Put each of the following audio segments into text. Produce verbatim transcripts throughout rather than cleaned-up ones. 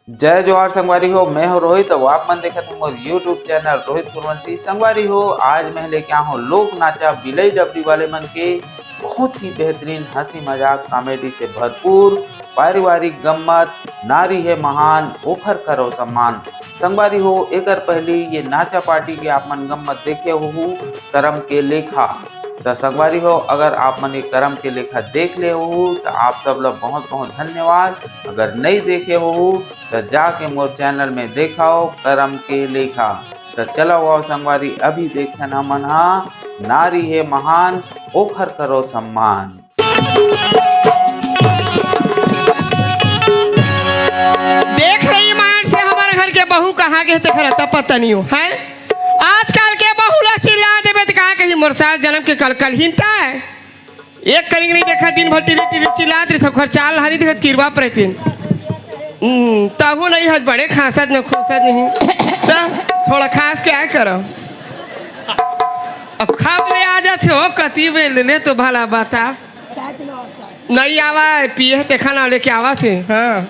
जय जोहार संगवारी हो, मैं हूं रोहित। अब आप मन देखत हो मोर YouTube चैनल रोहित सूर्यवंशी। संगवारी हो, आज मैं लेके आया हूं लोक नाचा बिलई डबरी वाले मन के बहुत ही बेहतरीन हंसी मजाक कॉमेडी से भरपूर पारिवारिक गम्मत, नारी है महान, ओखर करो सम्मान। संगवारी हो, एकर पहली ये नाचा पार्टी के आप मन गम्मत देखे होहू करम के लेखा। त संगवारी हो, अगर आप मन ये करम के लेखा देख ले होहू त आप सब ला बहुत बहुत धन्यवाद। अगर नहीं देखे होहू त जाके मोर चैनल में देखाओ करम के लेखा। त चलो आओ संगवारी, अभी देखन हमन हा नारी है महान, ओखर करो सम्मान। देख ले ईमान से हमर घर के बहू कहाँ गे हे, तेखर अता पता नहीं हो, हैं? आजकल के बहू ला चिल्ला देबे त का कही, मोर सास जनम के कलकलहीन ता है। एक कनिक नहीं देखा, दिन भर टिरी टिरी चिल्लात रहिथे, ओखर चाल हारी देखत किरवा प्रतिन। हम्म, तहु नहीं हस बड़े खांसत न खोसत नहीं। त थोड़ा खांस के आय करो। अब खाब ले आ जाथे हो, कति बेर ले तो भला बता। नहीं आवा है, पिए है, तेखा ना लेके आवा थे। हाँ।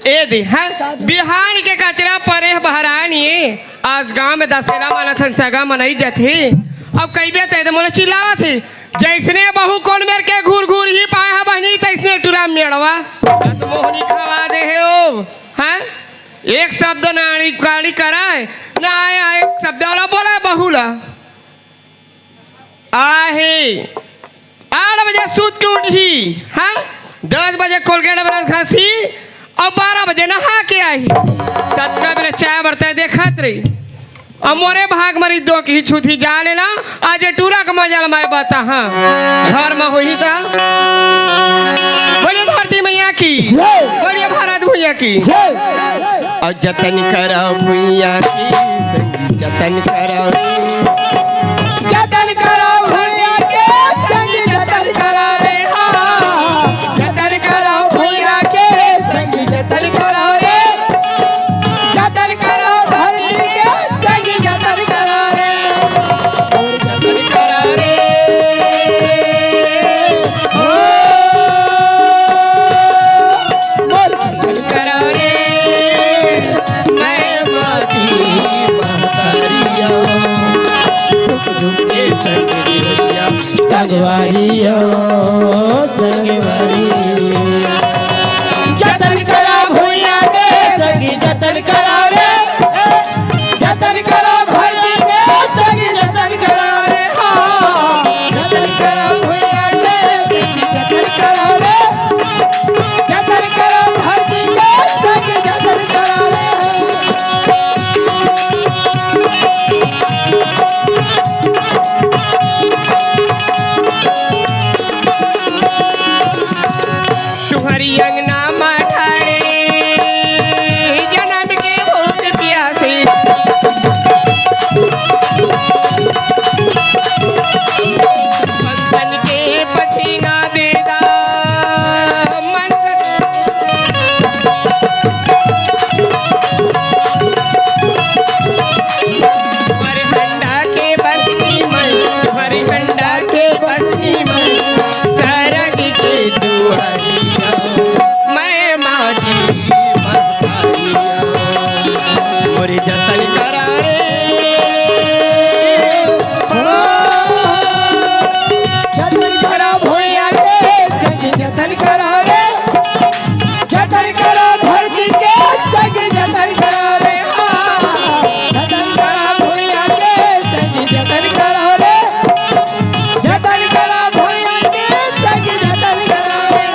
ए दे, हाँ? बिहान के कचरा परे बहरान ये, आज गांव में दसेला मानत हन, सगा मनई जाथे। अब कइबे ते दे मोला चिल्लावत हे, जैसने बहू कोन मेर के घूर घूर ही पाए हा बहनी, तैसने टूरा मेड़वा। मोहनी खवा दे हे ओ, हाँ? एक शब्द ना आड़ी काड़ी कराए, ना आए, आए एक शब्द वाला बोला बहू ला। आहे, आठ बजे सूत के उठही, हाँ? दस बजे कोलगेट ब्रश घसी अउ बारह बजे नहा के आही। ततका बेरा चाय बरता देखत रही। अब मोरे भाग मरी दो की छुथी जा लेना, आज ये टूरा का मजा ल मैं बता, हाँ। घर में होही ता। बोलिए धरती मैया की। जय। बोलिए भारत भैया की। जय। अउ जतन करा भुइया के संगी जतन करा। जतन करा भुइया के संगी जतन करा रे हाँ। जतन करा भुइया के संगी जतन करा रे। जतन करा धरती के संगी जतन करा रे। जतन करा रे। ओ, मोर जतन करा रे। मैं माटी महतारिया, सुख दुख के संग देवरिया, संगवारिया, संगवारिया। जतन करा भुइया के संगी जतन करा रे। जतन करा धरती के संगी जतन करा रे हाँ। जतन करा भुइया के संगी जतन करा रे। जतन करा धरती के संगी जतन करा रे। तुहरी अंगना मा ठाड़े जनम के भूख प्यासे। बंधन के पसीना देदा मन पर हंडा के बसनी मन, पर हंडा के बसनी मन, सरग के दुआरिया, मैं माटी के महतारिया, मोरे जतन करा रे, ओ, जतन करा भुइया के, जतन करा रे। जतन करा धरती के संग जतन करा रे हाँ। जतन करा भुइया के संग जतन करा रे। जतन करा भुइया के संग जतन करा रे।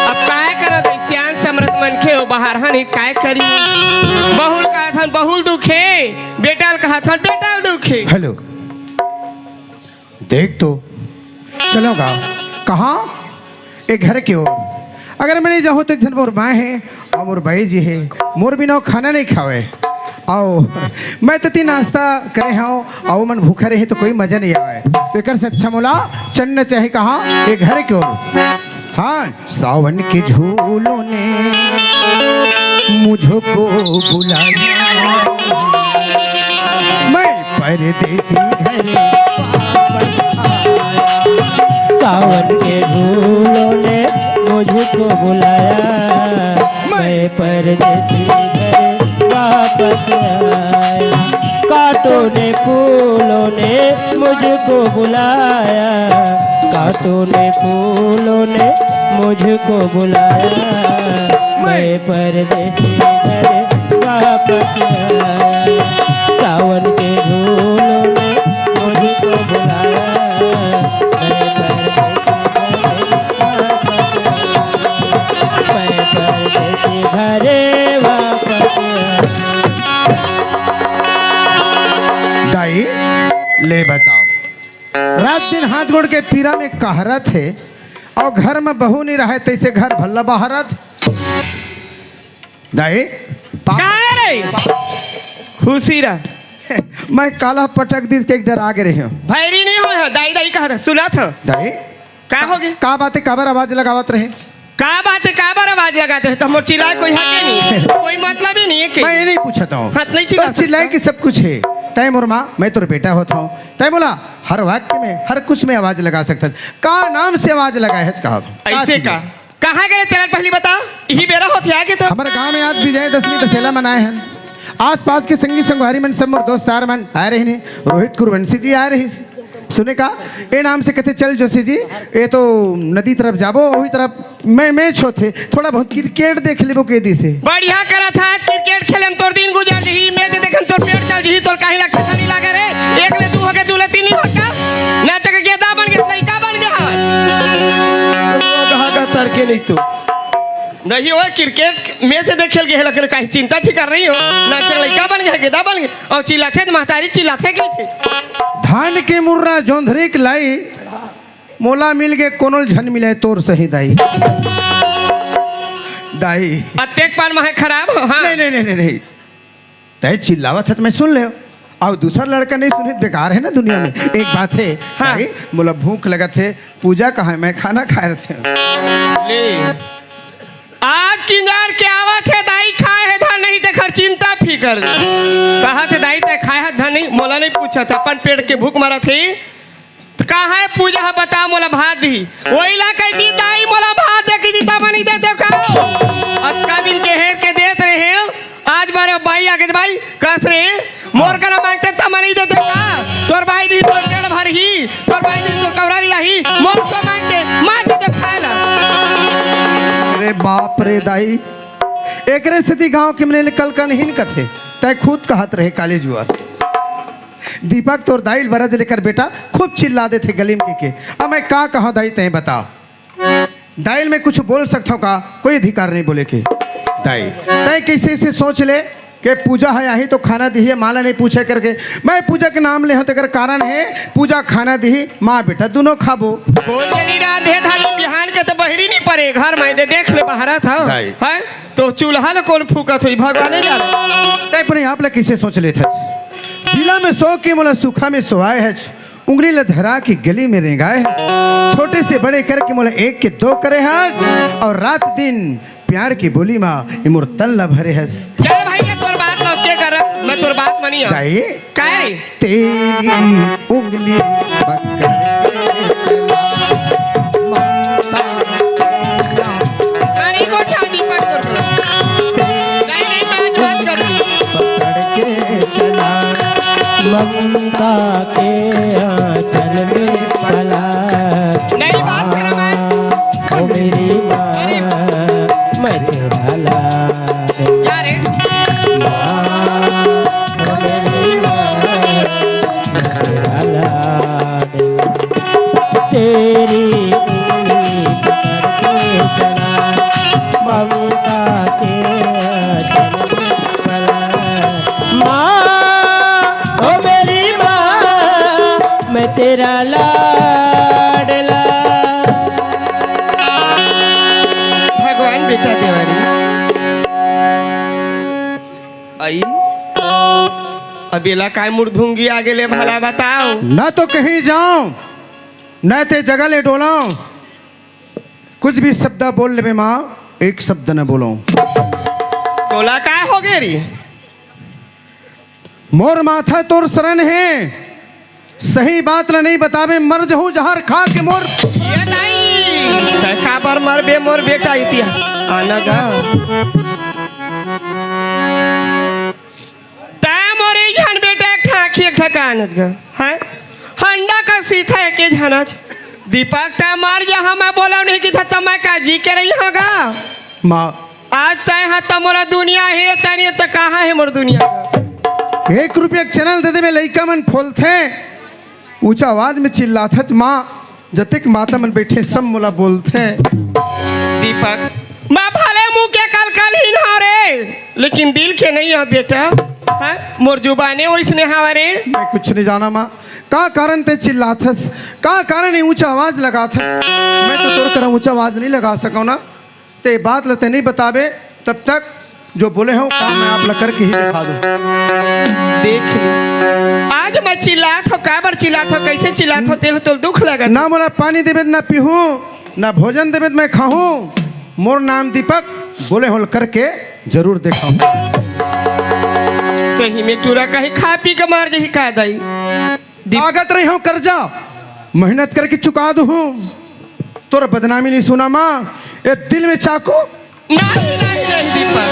अब काय करत हे सियान समरथ मनखे हो, बाहर हन ही काय करी। बहुल कहत हन, बहुल दुखे, बेटा ल कहत हन, बेटा ल दुखे। हेलो, देख तो, चलो गा, कहाँ? ए घर के ओर। अगर मैं नहीं जाहूँ तो एक झन मोर माँ हे अउ मोर बाई जी हे, मोर बिना वो खाना नहीं खावे। अउ मैं तो तीन नाश्ता करे हूँ, अउ मन भूखा रहे तो कोई मजा नहीं आवे। तो एकर से अच्छा मोला चलना चाहे कहाँ? ए घर के ओर। हाँ, सावन के झूलों ने मुझको बुलाया। परदेसी घरे वापस आया। सावन के फूलों ने मुझको बुलाया, मैं परदेसी घरे वापस आया। कांटों ने फूलों ने मुझको बुलाया, कांटों ने फूलों ने मुझको बुलाया, मैं परदेसी घरे वापस आया। सावन के फूलों ने मुझको बुलाया, मैं परदेसी घरे वापस आया। मैं परदेसी घरे वापस आया। दाई, ले बताओ, रात दिन हाथ गोड़ के पीरा में कहरत हे, अउ घर में बहू नहीं रहे, तइसे घर भल्ला बहारत। दाई, पाप काय रे? खुशी रह। मैं काला पटक दिस के एक डरा गे रहे हूँ। भैरी नहीं हो, दाई दाई कहा था, सुना था। दाई, का होगे? का बात हे, काबर आवाज लगावत रहे? का बात हे, काबर आवाज लगात रहे? त मोर चिल्लाय कोई हक ही नहीं हे, कोई मतलब ही नहीं हे के? मैं ये नहीं पूछत हूँ। हाँ, नहीं चिल्ला तोर चिल्लाय सकता। कि सब कुछ हे। तय मोर माँ, मैं तोर बेटा होत हूँ। तय मोला हर वाक्य में, हर कुछ में आवाज लगा सकत हस। का नाम से आवाज लगाय हस, कहा? का ऐसे चीज का? हे? कहाँ गए तेरा पहली बता? यही बेरा होत हे आगे तो। हमर गांव में आज विजयदशमी दशहरा मनाए हन। आस पास के संगी संगवारी मन, सब मोर दोस्त यार मन आए रहिन हे। रोहित कुरवंशी जी आए रहिस। सुने का, ए नाम से कथे, "चल जोशी जी, ए तो नदी तरफ जाबो, वही तरफ मैं मैच होथे, थोड़ा बहुत क्रिकेट देख लेबो," के दिसे। बढ़िया करत हा, क्रिकेट खेले में तोर दिन गुजर जही, मैच देखे में तोर पेट चल जही, तोर काहे ला कथा नहीं लागे रे? एक ले दू होगे, दू ले तीन नहीं होत का? नाच के गेदा बन गे, लइका बन गे हवस। कहा का तर के नहीं तू। नहीं हो, क्रिकेट मैच देखे ल गे हे, लेकिन काहे चिंता फिकर नहीं हो। नाच के लइका बन गे, गेदा बन गे, अउ चिल्लाथे त महतारी चिल्लाथे कहिथे। धान के मुर्रा जोंधरी के लाई, मोला मिल गे, कोनो ल झन मिले तोर सही दाई। दाई। अतेक पान महे खराब, हाँ। नहीं, नहीं, नहीं, नहीं, नहीं। तय चिल्लावत हे त मैं सुन ले। अउ दूसर लड़का नहीं सुनही त बेकार हे ना दुनिया में। एक बात हे, हाँ। दाई, मोला भूख लगत हे, पूजा कहाँ हे, मैं खाना खाए रहते हूँ। ले। आज किंजर के आवत हे, दाई खाए हे धन नहीं, तेखर चिंता फिकर। कहा थे दाई, तय खाए हे धन नहीं, मोला नहीं पूछत, अपन पेट के भूख मरत हे। त कहाँ हे पूजा ह, बता मोला भात दी। वही ला कही दी, "दाई मोला भात दे," कही दी, "तब नहीं दे देव का?" अतका दिन के हेर के देत रहे, आज बार बाई आगे बाई कस रे, मोर करा मांगते तब नहीं दे देव का? तोर बाई दी तोर पेट भर ही, तोर बाई दी तोर कमरा लिया ही, मोर को मांगते, मांग दे देव खाए ला। अरे बाप रे दाई, एकरे सेती गांव के मन ल कलका नहीं कथे, तय खुद कहत रहे काली जुआर। दीपक तोर दाई ल बरज लेकर बेटा खूब चिल्ला देथे गली में के। अब मैं का कहा दाई, तय बता। दाई ल मैं कुछ बोल सकथव का? कोई अधिकार नहीं बोले के। दाई, तय कैसे से सोच ले के पूजा हे आही तो खाना दिही, माला नहीं पूछे करके। मैं पूजा के नाम ले हूँ, तेकर कारण हे पूजा खाना दिही, माँ बेटा दोनों खाबो। कोन जनी रांधे धानी बिहान के तो बहरी नहीं परे, घर में दे देख ले बहरा था। दाई। हैं? तो चूल्हा ल कोन फूकत होही, भगवाने जाने। तय अपने आप ल कैसे सोच लेथस? बिला में सो के मोला सूखा में सोवाए हस, उंगली ल धरा के गली में रेंगाए हस, छोटे से बड़े करके मोला एक के दो करे हस, अउ रात दिन प्यार के बोली मा ए मोर तन ल भरे हस। चल भाई, मैं तोर बात लौट के कर, मैं तोर बात मनी हूँ। दाई, काय रे? तेरी उंगली पकड़ के चला, ममता के आंचल में पला। अरे, गोठा दीपक कर दो। नहीं, नहीं, बात, बात कर दो। पकड़ के चला, ममता के आंचल में पला। नहीं, बात करो, बात। ओ मेरी माँ, अरे। मैं तेरा लाल क्या रे? माँ, ओ मेरी माँ, तेरा लाड। तेरी उंगली पकड़ के चला, ममता के आंचल में पला। माँ, ओ मेरी माँ, मैं तेरा लाडला। भगवान बेटा देवारी। आई। अब एला काय मुड़धुंगी आगे ले भला बताओ। ना तो कहीं जाओ, ना ते जगह ले डोलाओ, कुछ भी शब्द बोल लेबे माँ, एक शब्द न बोलो। तोला काय होगे री? मोर माथा तोर शरण हे, सही बात ल नहीं बताबे, मर जहूं जहर खा के मोर। ये दाई, तै काबर मरबे मोर बेटा इतिहा आना गा। तै मोर एक झन बेटा एक ठा आँखी एक ठा कान गा, हैं? हंडा का सीथा एके झनच। दीपक तै मर जा, मैं बोला नहीं कि था, त मैं का जी के रही हाँ गा? माँ, आज तै हा त मोला दुनिया हे, तै नहीं त कहाँ हे मोर दुनिया? एक रुपया के चैनल दे देबे, लइका मन फोलथे, ऊंचा आवाज में चिल्लाथच माँ, जतेक माता मन बैठे सब मोला बोलथे। दीपक, मैं भले मुंह के कल कल ही ना रे, लेकिन दिल के नहीं है बेटा। हैं? मोर जुबाने वैसने हवा रे। मैं कुछ नहीं जाना माँ, का कारण तै चिल्लाथस, का कारण ये ऊंचा आवाज लगाथस? मैं तो तोर करा ऊंचा आवाज नहीं लगा सकूं ना। ते बात ल ते नहीं बताबे, तब तक जो बोले हो काम मैं आप ल करके ही दिखा दूं। देख ले, आज मैं चिल्लात हो, काबर चिल्लात हो, कैसे चिल्लात हो, तेल तो दुख लगत। ना मोला पानी देबे त ना पीहूं, ना भोजन देबे त मैं खाहूं। मोर नाम दीपक, बोले हो ल करके जरूर दिखाऊं। सही में टूरा कहीं खा पी के मार जही का दाई। दीप- लागत रही हो कर्जा, मेहनत करके चुका दूं। तोर बदनामी नहीं सुना माँ, ये दिल में चाकू। नहीं, नहीं, नहीं दीपक,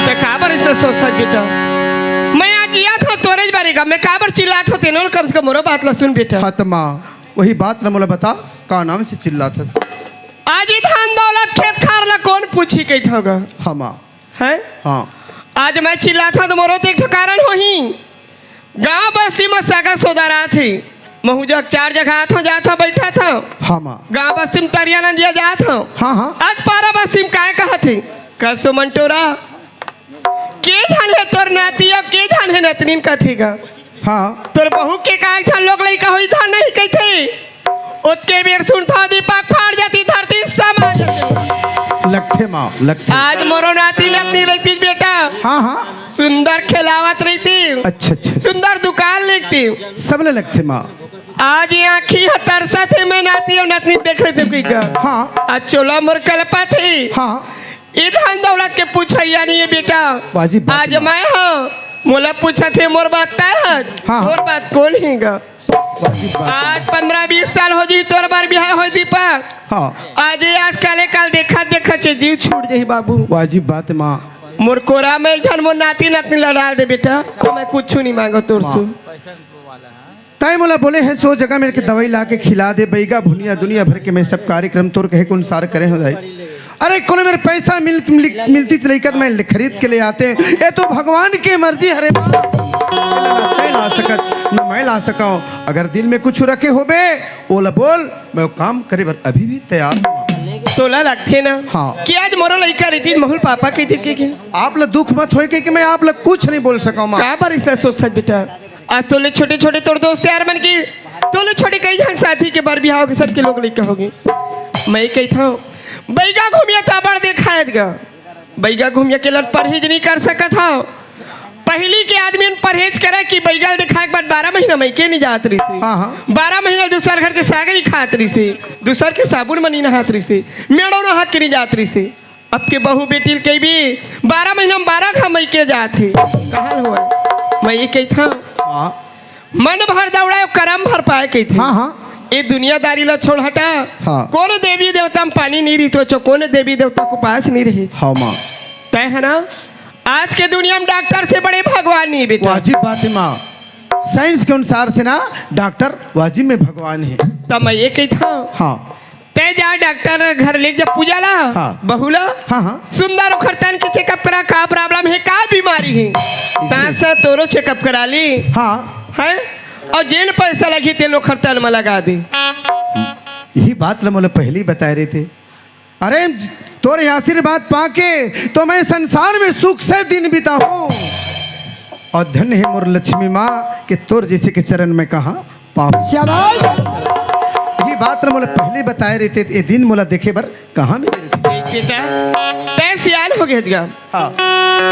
ते काबर इस तरह सोचत बेटा? मैं आज जिया था तोरे बारे का, मैं काबर चिल्लात हो तेनों, कम से कम मोरो बात ला सुन बेटा। हाँ त माँ, वही बात ला मोला बता, का नाम से चिल्लाथस? आज ही धन दौलत खेत खार ला कौन पूछी कही था गा? हाँ माँ। हैं? हाँ। आज मैं चिल्लात हो त मोरो तो एक ठो कारण होही। गांव बस्ती म सगा सोदर आथे, महू जग चार जगह आथो, जाथो, बैठा था। हाँ माँ। गांव बस्ती म तरिया नदिया जाथो। हाँ, हाँ। आज पारा बस्ती म काय कहत हे? कसो मन टोरा, के झन हे तोर नाती अउ के झन हे नतनीन कथे गा। हाँ। तोर बहू के काय झन लोग लइका होई धान नहीं कहिथे। ओतके बेर सुनथव दीपक फाड़ जाती धरती समा जाती। लगथे माँ, लगथे। आज मोरो नाती नतनी रहती बेटा। हाँ, हाँ। सुंदर खेलावत रहती। अच्छा, अच्छा। सुंदर दुकान लिखती। सबले लगथे माँ। आज ये आँखी ह तरसत हे, मैं नाती अउ नतनी देख लेते कोई का। हाँ। आज चोला मोर कलपत हे। हाँ। ये धन दौलत के पूछइया नहीं है बेटा। वाजिब बात आज माँ। मैं हूँ, मोला पूछत हे मोर बात तय है। हाँ। मोर बात कौन है गा? वाजिब बात। आज पंद्रह बीस साल हो जी तोर बार बिहाव हो दीपक। हाँ। आज ये आज काले काल देखा देखा चे जीव छूट जाही बाबू। वाजिब बात माँ। मोर कोरा में एक झन मोर नाती नतनी ला डाल दे बेटा, तो मैं कुछ नहीं मांगो तोर माँ। सु। तय मोला बोले है सो जगह मेरे के दवाई ला के खिला दे बैगा भुनिया दुनिया भर के मैं सब कार्यक्रम तोर कहे के अनुसार करे हो जाए। अरे कोनो मेरे पैसा मिल, मिल, मिलती से लेकर मैं खरीद के ले आते। ये तो भगवान के मर्जी हरे। तय ला सकत, न मैं ला सकाओ। अगर दिल में कुछ रखे होबे, ओला बोल, मैं वो काम करे बर अभी भी तैयार हूँ। तोला लगथे ना हाँ। कि आज मोरो लइका रहती, महुल पापा कहती के, के। आप ला दुख मत होए के, कि मैं आप ला कुछ नहीं बोल सकाओ माँ। का बार इस तरह सोच सच बेटा? आज तोले छोटे छोटे तोर दोस्त यार मन की, तोले छोटे कई झन साथी के बर बिहाव के सबके लोग लइका होगे। मैं कहिथव, बैगा घूमिया त बड़ देखायत गा। बैगा घूमिया के लड़ परहेज नहीं कर सकत हव। पहली के आदमी मन परहेज करे कि बैगा देखाए के बाद बारह महीना मइके नहीं जात रहिसे। हाँ, हाँ। बारह महीना दूसर घर के साग नहीं खात रहिसे, दूसर के साबुन म नहीं नहात रहिसे, मेड़ो नहा के नहीं जात रहिसे। अब के बहू बेटी ल कहिबे, बारह महीना में बारह घा मइके जात हे। कहाँ होय? मैं ये कहिथव, हाँ। मन भर दौड़ाए, करम भर पाए कहिथे। हाँ, हाँ। ये दुनियादारी ला छोड़ हटा। हाँ। कौन देवी देवता में पानी नहीं रही तो चो, कौन देवी देवता को पास नहीं रही। हाँ, माँ। तय है ना, आज के दुनिया में डॉक्टर से बड़े भगवान नहीं बेटा। वाजिब बात है माँ, साइंस के अनुसार से ना डॉक्टर वाजिब में भगवान है। तब मैं ये कहिथव, हाँ। तय जा डॉक्टर घर ले जा पूजा ला, हाँ। बहू ला। हाँ, हाँ। सुंदर ओखर तन के चेकअप करा, का प्रॉब्लम है, का बीमारी है, साथ साथ तोरो चेकअप करा ली। हाँ। हैं? और जेन पैसा लगी तेन ओखर तन में लगा दे। यही बात ला मोला पहले ही बताए रहे थे। अरे तोरे आशीर्वाद पाके तो मैं संसार में सुख से दिन बिताहूँ। और धन्य है मोर लक्ष्मी माँ के तोर जैसे के चरण में कहाँ पाप। शाबाश। ये बात न मोला पहले बताए रहिते, ये दिन मोला देखे बर कहाँ मिले रहिते? देख बेटा, तय सियान हो गए हजगा। हाँ।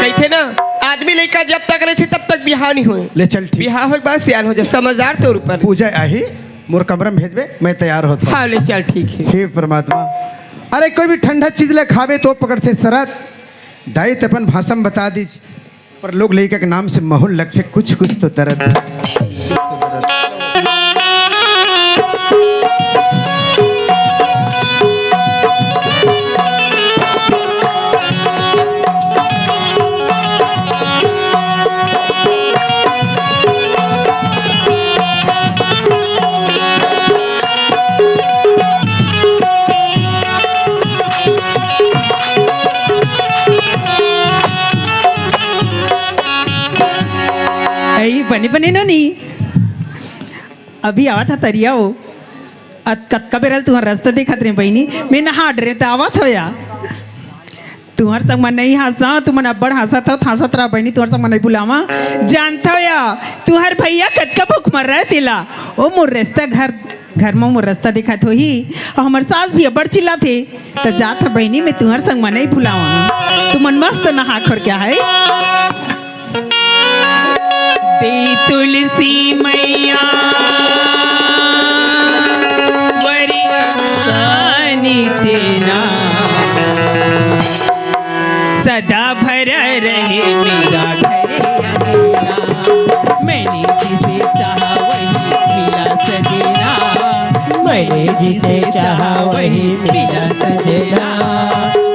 कहिथे ना, आदमी लइका जब तक रहिथे तब तक बिहाव नहीं होए। ले चल ठीक। बिहाव होए के बाद सियान हो जाए, समझदार तोर ऊपर। पूजा आही, मोर कमरा में भेजबे, मैं तैयार होत हूँ। हाँ, ले चल ठीक है। हे परमात्मा, अरे कोई भी ठंडा चीज ले खाबे तो पकड़थे सरत। दाई ते अपन भाषा में बता दीज। पर लोग लइका के नाम से माहौल लगथे, कुछ कुछ तो दर्द। अई, बने बने नोनी, अभी आवत हा तरिया हो। अत-, कतका बेरा ले तुंहर रस्ता देखत रहे बहिनी, मैं नहा डरे त आवत हो या। तुंहर संग मन नइ हंसा, तुमन अब्बड़ हंसत हो, हंसत रहा बहिनी, तुंहर संग मन नइ बुलावा। जानत हो या, तुंहर भैया कतका भूख मर रहा हे तेला। ओ मोर रस्ता घर, घर म मोर रस्ता देखत होही, अउ हमर सास भी अब्बड़ चिल्लाथे। त जात ह बहिनी, मैं तुंहर संग मन नइ भुलावा। तुमन मस्त नहा खोर के आहे। दे तुलसी मैया वरदानी तेना, सदा भरा रहे मेरा घर अंगना। मैंने जिसे चाहा वही मिला सजना, मैंने जिसे चाहा वही मिला सजना।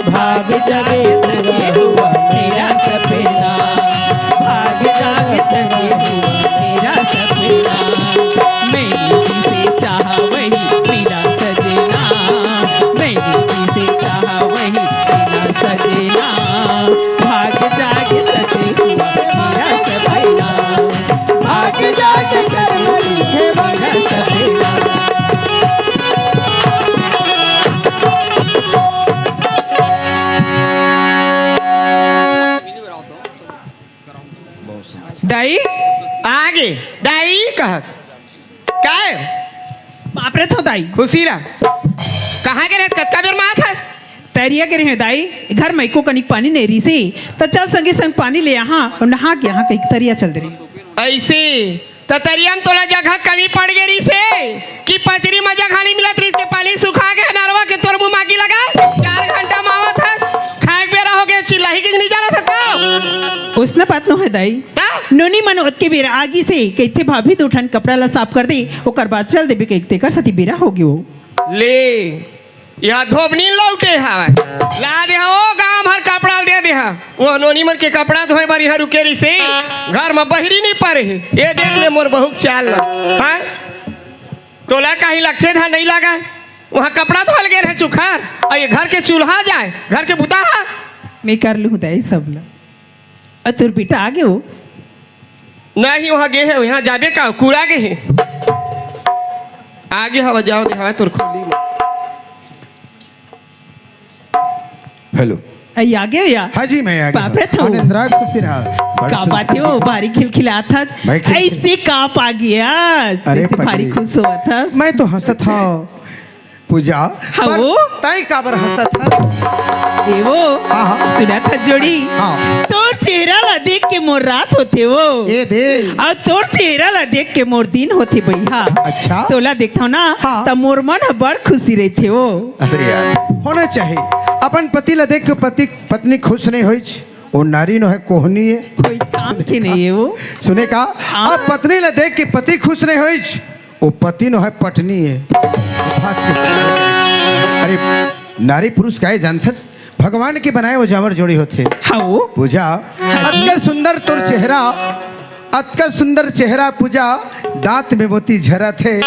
भाग जागे सजे हुआ मेरा सपना, भाग जागे सजे हुआ मेरा सपना। मैंने जिसे चाहा वही मिला सजना, मैंने जिसे चाहा वही मिला सजना। भाग जागे सजे हुआ मेरा सपना, भाग जागे सजे हुआ मेरा सपना। दाई, आगे, दाई कह। काय? बाप रे, थो दाई। खुशी रह। कहाँ के रहे? कतका बेर मा था? तरिया के रहे दाई, घर में एको कनिक पानी नहीं रही से, त चल संगे संग पानी ले यहाँ अउ नहा के यहाँ कहीं तरिया चल दे रही। ऐसे? त तरिया म तोला जगह कमी पड़ गे रहिसे कि पचरी म जगह नइ मिलत रहिस के पानी सुखा गे, नरवा के तोर मुंह मागी लगा। चार घंटा म आवत हस, खाए के बेरा हो गे, चिल्लाही के नइ जानत हस का? ओसना बात नो हे दाई। का? नोनी मन ओतके बेरा आगी से कहिथे भाभी दू ठन कपड़ा ला साफ कर दे, ओकर बाद चल देबे कहिथे, तेकर सेती बेरा हो गे वो। ले, यहाँ धोबनी लौटे हवय। ला दे हा, ओ गांव भर कपड़ा दे दे हा। वो नोनी मन के कपड़ा धोए बर यहाँ रुके रहिसे। घर म बहिरी नइ परे हे। ये देख ले मोर बहू के चाल ला। हाँ? तोला कहीं लगथे धा नइ लगा? वहाँ कपड़ा धोल गे रहे चुखार। अउ ये घर के चूल्हा जाए, घर के बुता हा। मैं कर लूँ दाई सब ला। अ, तोर बेटा आगे हो? नहीं, वहाँ गे हे, यहाँ जाबे का, कूड़ा गे हे। आगे हवा जाओ, दिखावे तोर खोली में। हेलो। अई आगे हो या? हाँ जी, मैं आगे बाप रे, हूँ। थो। आनंद राज खुशी रहा। बड़ा का सुंदर। बात हे वो, भारी खिलखिलात हस। भाई खिलखिल- ऐसे का पा गया? अरे ऐसे भारी पगली। खुश होवत हस। मैं तो हंसत हूँ। पूजा, हाँ पर वो? तैं काबर हंसत हस? ए वो, हाँ, हाँ। सुनत हस जोड़ी? हाँ। तोर चेहरा ला देख के मोर रात होथे वो। ए दे। अउ तोर चेहरा ला देख के मोर दिन होथे भैया। अच्छा। तोला देखथव ना, हाँ। त मोर मन ह बड़ खुशी रहिथे वो। अरे यार, होना चाहिए। अपन पति ला देख के पति, पत्नी खुश नहीं होइच, वो नारी नो है कोहनी है। कोई काम के नहीं है वो। सुने का? हाँ। अब पत्नी ला देख के पति खुश नहीं होइच, वो पति नो है पटनी है। अरे, नारी पुरुष काहे जानथस? भगवान के बनाए वो जावर जोड़ी होथे। हाँ वो। पूजा, हाँ जी। अतका सुंदर तोर चेहरा, अतका सुंदर चेहरा पूजा, दांत में मोती झरत हे।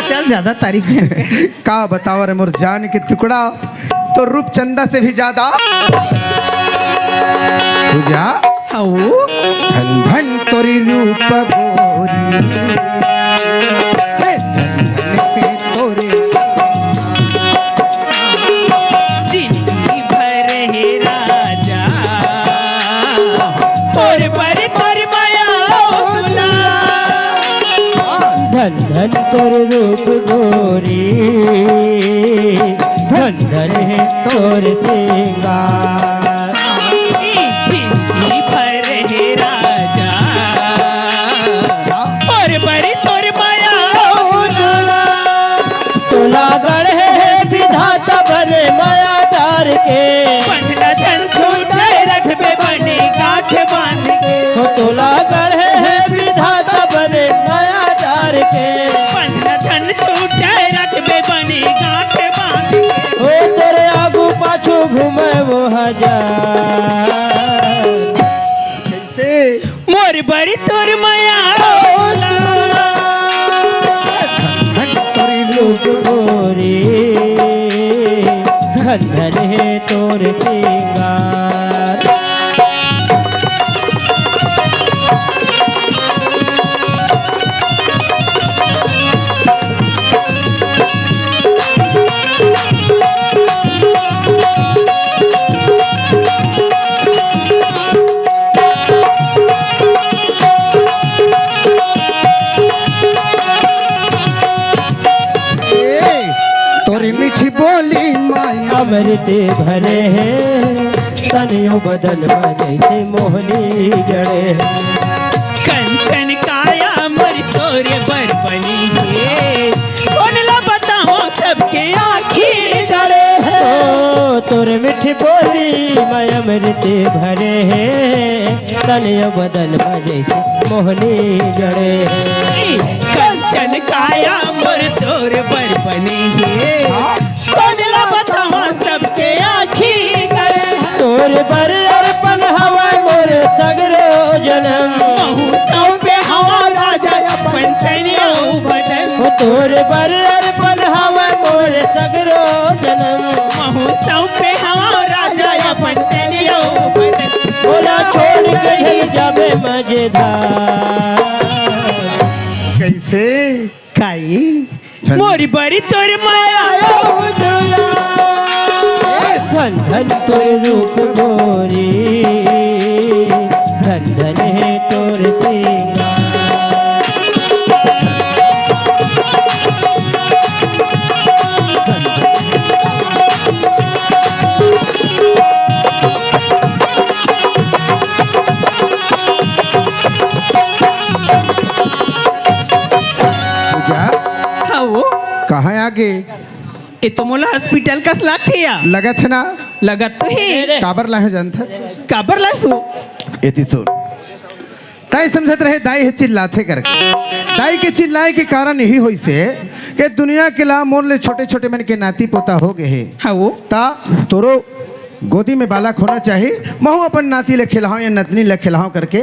चल, ज्यादा तारीफ झन कर। का बतावं रे मोर जान के टुकड़ा, तोर रूप चंदा से भी ज्यादा। पूजा, हऊ। धन धन तोरी रूप गोरी, धन धन तोरे। जिंदगी भर हे राजा, तोर पर तोर माया होला। धन धन तोर रूप गोरी, धन धन हे तोर सिंगार। जिंदगी भर हे राजा, तोर बरी तोर माया होला। तोला गढ़े हे विधाता बने माया डार के। बंधना धन छूटे रखबे बने गांठ बांध के। मोर बर तोर मया, धन धन तोर रूप गोरी, धन धन हे तोर सिंगार। ए, तोरी मीठी बोली माया अमृत भरे हे, तनियो बदन में जैसे मोहनी जड़े हे। कंचन काया मोर तोरे बर बनी हे, कोन ला बतावं सबके आँखी जड़े हे। ओ, तोर मीठी बोली में अमृत भरे हे, तनियो बदन में जैसे मोहनी जड़े हे। कंचन काया मोर तोर बर बनी हे, कोन ला बतावं सबके आँखी गड़े। तोर बर अर्पण हवय मोर सगरो जनम। महूँ सौंपे हवं राजा अपन तन अउ बदन। ओ तोर बर अर्पण हवय मोर सगरो जनम। महूँ सौंपे हवं राजा अपन तन अउ बदन। मोला छोड़ के झन जाबे मझधार। कइसे? काई? धन- मोर बर तोर मया अउ दुलार। धन धन तोर रूप गोरी, धन धन हे तोर सिंगार। पूजा, हाँ वो। कहाँ आगे? ए तो मोला हॉस्पिटल कस लागथे या। लगत हे ना? लगत तो हे। काबर लाहे जानथस? काबर लासु? एती सुन। तैं समझत रहे दाई हे चिल्लाथे करके। दाई के चिल्लाए के कारण यही होइसे कि दुनिया के ला मोर ले छोटे-छोटे मन के नाती पोता हो गए हे। हाँ वो। ता तोरो गोदी में बालक होना चाहिए, महूँ अपन नाती ले खिलाहूँ या नतनी ले खिलाहूँ करके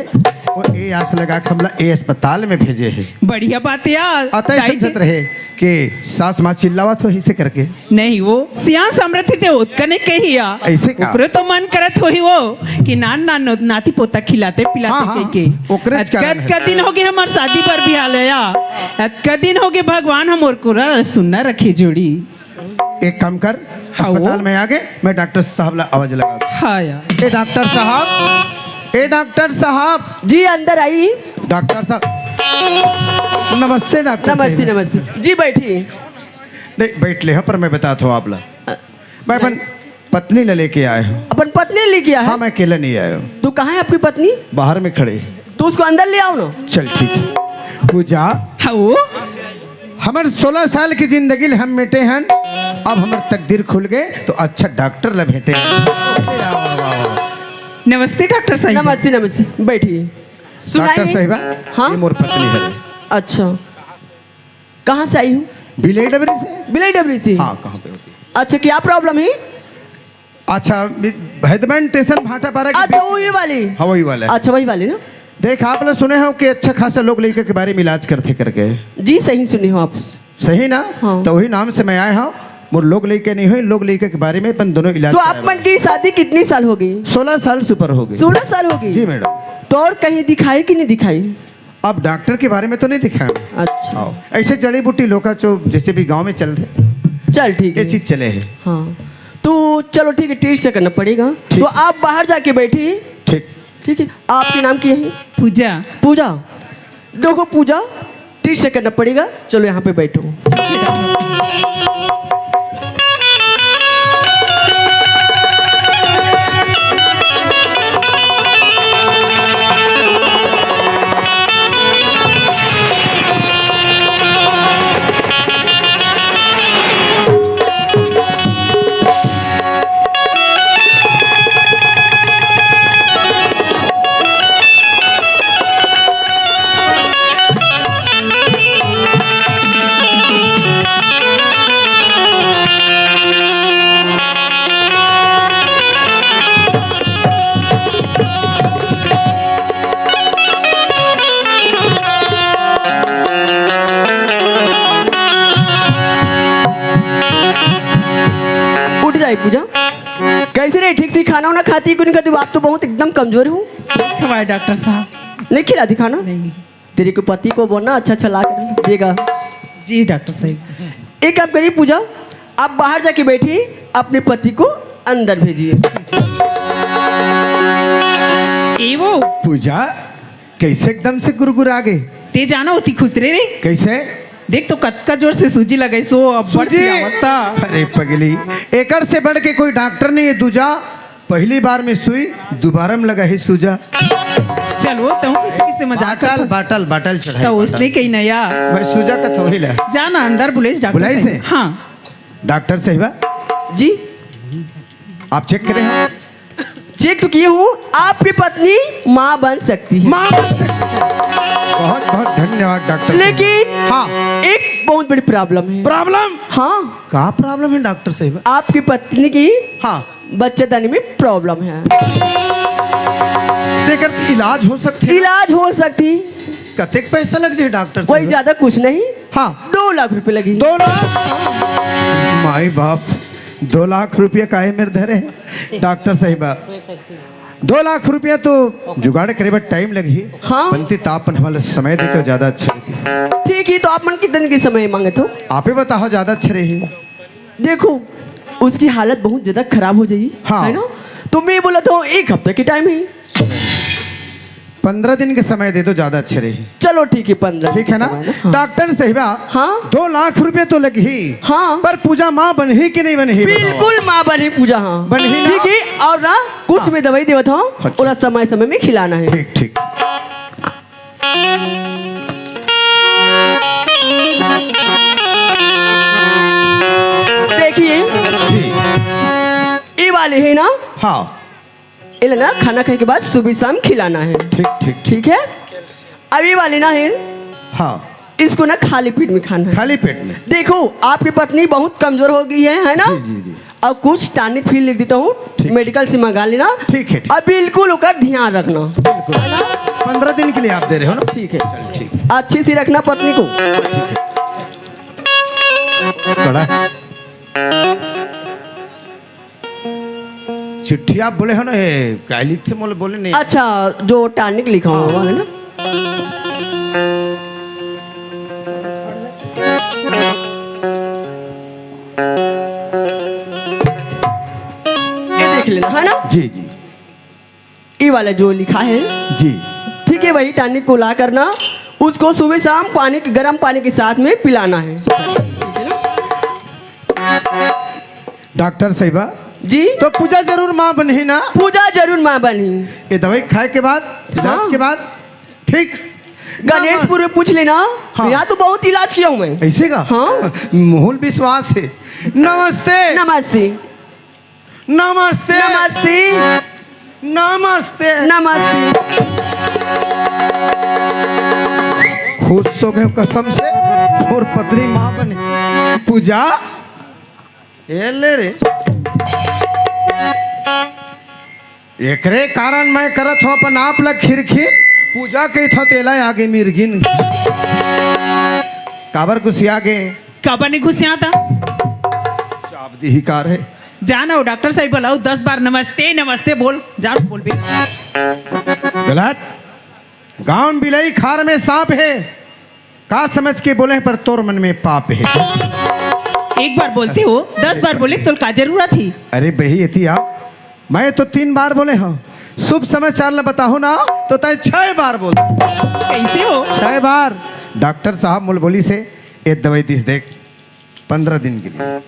वो ए आस लगा के हमला ए अस्पताल में भेजे हे। बढ़िया बात हे यार। अतः दाई समझत के रहे कि सास माँ चिल्लावत होही से करके। नहीं, वो सियान समरथ ते ओतका नहीं कही या। ऐसे का? ओकरे तो मन करत होही वो कि नान नान नाती पोता खिलाते पिलाते हाँ, हाँ, कहि के। ओकरे च अतका, कारण हे। अतका दिन हो गए हमर शादी बर बिहाव ले या। अतका दिन हो गए भगवान हमर कोरा सुन्ना रखे जोड़ी। एक काम कर, हाँ, वो। अस्पताल में आगे, मैं डॉक्टर साहब ला आवाज लगा। हाँ यार। ए डॉक्टर साहब, ए डॉक्टर साहब। जी, अंदर आई। डॉक्टर साहब, नमस्ते डॉक्टर नमस्ते, साहब। नमस्ते। जी, बैठी। नहीं, बैठ ले, हाँ, पर मैं बताथों आप ला। अ, मैं अपन सुनाई। पत्नी ला लेके आए हूँ। अपन पत्नी लेके आए? हाँ, मैं अकेला नहीं आया हूँ। तो कहाँ है आपकी पत्नी? बाहर में खड़े। तो उसको अंदर ले आओ ना। चल, ठीक है। पूजा। हाँ, वो? हमर सोलह साल की जिंदगी ले हम मिटे हन, अब हमर तकदीर खुल गए तो अच्छा डॉक्टर ला भेंटे हन। नमस्ते डॉक्टर साहिबा। नमस्ते, नमस्ते, बैठिए। सुनाई डॉक्टर नहीं? साहिबा, हाँ? ये मोर पत्नी है। अच्छा, कहाँ से आई हूँ? बिलाई डबरी से। बिलाई डबरी से? हाँ, कहाँ पे होती है? अच्छा, क्या प्रॉब्लम है? अच्छा, भैदबैन स्टेशन भाटापारा के अच्छा, बीच वही में। वाली? हाँ, वही वाला है। अच्छा, वही वाली ना? देख, आप लोग सुने हो कि अच्छा खासा लोग लइका के बारे में इलाज करथे करके। जी, सही सुने हो आप। सही ना? हाँ। तो वही नाम से मैं आए हूँ। मोर लोग लइका नहीं होय, लोग लइका के बारे में अपन दोनों इलाज तो आप कराए मन बर। की शादी कितनी साल हो गई? सोलह साल से ऊपर हो गई। सोलह साल हो गई? जी मैडम। तो और कहीं दिखाई कि नहीं दिखाई? अब डॉक्टर के बारे में तो नहीं दिखाया। अच्छा। हाँ। ऐसे जड़ी बूटी लोका जो जैसे भी गांव में चल रहे। चल ठीक ये है। चीज चले है। हाँ। तो चलो ठीक है, टेस्ट करना पड़ेगा। ठीक। तो आप बाहर जाके बैठिए। ठीक। ठीक है। आपके नाम क्या है? पूजा। पूजा। देखो पूजा, टेस्ट करना पड़ेगा। चलो यहाँ पे बैठो। तेरे ठीक से खाना वाना खाती क्यों नहीं खाती? आप तो बहुत एकदम कमजोर हो। नहीं खवाए डॉक्टर साहब। नहीं खिलाती खाना? नहीं। तेरे को पति को बोलना अच्छा अच्छा ला कर देगा। जी डॉक्टर साहब। एक काम करिए पूजा, आप बाहर जाके बैठिए, अपने पति को अंदर भेजिए। ए वो पूजा, कैसे एकदम से गुरगुरा गे? ते जाना होती खुसरे रे। कैसे? देख तो कतका जोर से सूजी लगाई सो, अब्बड़ सूजी? पियावत था। अरे पगली, एकर से बढ़ के कोई डॉक्टर नहीं है दूजा। पहली बार में सुई, दोबारा में लगा है सूजा। चल वो तो किसी किसी मजाक बाटल, करता। बाटल, बाटल चढ़ाई, तो उसने बाटल। कही ना यार। मैं सूजा का थोड़ी ला। जाना अंदर बुलाइस डॉक्टर बुलाइस से। है? हाँ। डॉक्टर साहिबा। जी। आप चेक करे हो? चेक तो किए हूँ, आपकी पत्नी माँ बन सकती है। माँ बन सकती है। बहुत बहुत धन्यवाद डॉक्टर साहिबा। लेकिन हाँ। एक बहुत बड़ी प्रॉब्लम है। प्रॉब्लम? हाँ। का प्रॉब्लम है डॉक्टर साहिबा? आपकी पत्नी की हाँ। बच्चेदानी में प्रॉब्लम है। तेकर इलाज हो सकथे? इलाज हो सकथे। कतेक पैसा लग जाए डॉक्टर साहिबा? कोई ज्यादा कुछ नहीं। हाँ। दो लाख रुपए लगी। दो लाख? माई बाप, दो लाख रुपया काहे मेर धरे हे डॉक्टर साहिबा? दो लाख रुपया तो जुगाड़ करे बर टाइम लगही। हाँ। बनती त आप मन हमला समय देते हो, ज्यादा अच्छा रहितिस। ठीक है, तो आप मन कितने दिन के समय मांगे हो? आप ही बताओ, ज्यादा अच्छा रही। देखो, उसकी हालत बहुत ज्यादा खराब हो जाएगी, हाँ। है ना? तो मैं बोला था एक हफ्ते की टाइम है। पंद्रह दिन के समय दे दो, ज्यादा अच्छे रही। चलो ठीक है, पंद्रह ठीक है ना? दिन के समय ना, हाँ। डॉक्टर साहिबा, हाँ। दो लाख रुपए तो लगही, हाँ। पर पूजा माँ बनही कि नहीं बनही, बताओ। बिल्कुल माँ बनही पूजा, हाँ। बनही ना? ठीक है, और ना कुछ हाँ। मैं दवाई देवत हूँ, अच्छा। ओला समय समय में खिलाना है। ठीक ठीक। देखिए, जी। ये वाले है ना? हाँ। इला ना खाना खाए के बाद सुबह शाम खिलाना है। ठीक ठीक। ठीक है, अब ये वाले ना है, हाँ। इसको ना खाली पेट में खाना है। खाली पेट में? देखो, आपकी पत्नी बहुत कमजोर हो गई है, है ना? जी जी जी। अब कुछ टॉनिक फिर लिख देता हूँ, ठीक। मेडिकल से मंगा लेना। ठीक है, ठीक। अब बिल्कुल ओकर ध्यान रखना। बिल्कुल। पंद्रह दिन के लिए आप दे रहे हो ना? ठीक है। चल, ठीक। अच्छे से रखना पत्नी को। ठीक है। बड़ा। चिट्ठी आप बोले हो ना, ए, काय लिखथे मोला बोले नहीं। अच्छा, जो टॉनिक लिखा हुआ हाँ। है ना? ये देख लेना, है ना? जी, जी। ये वाला जो लिखा है, जी। ठीक है, वही टॉनिक को ला करना, उसको सुबह शाम पानी के, गर्म पानी के साथ में पिलाना है। डॉक्टर साहिबा, जी। तो पूजा जरूर माँ बनही ना? पूजा जरूर माँ बनही। ये दवाई खाए के बाद, इलाज हाँ। के बाद, ठीक? गणेशपुर में पूछ लेना, हाँ। यहाँ तो बहुत इलाज किया हूँ मैं। ऐसे का? हाँ। मूल विश्वास है। नमस्ते। नमस्ते। नमस्ते। नमस्ते। नमस्ते। नमस्ते। खुश हो गए कसम से, मोर पत्नी माँ बने। पूजा, ए ले रे। एकरे कारण मैं करत हूँ अपन आप ला खिरखिर, पूजा कहित हूँ तेला आगे मिर्गिन। काबर गुसिया गे? काबर नहीं गुसियाता? चाप दी ही कार है। जाना हो डॉक्टर साहब बुलाओ, दस बार नमस्ते नमस्ते बोल, जा बोल भी। गलत। गांव में बिलाई, खार में सांप है। का समझ के बोले हैं, पर तोर मन में पाप है। एक बार बोलते हो, दस बार बोले तो का जरूरत ही? अरे बही, एती आओ, मैं तो तीन बार बोले हूँ। शुभ समाचार ला बताओ ना, तो तय छह बार बोल। कैसे हो? छह बार। डॉक्टर साहब मोला बोलिस हे, ए दवाई दिस देख, पंद्रह दिन के लिए।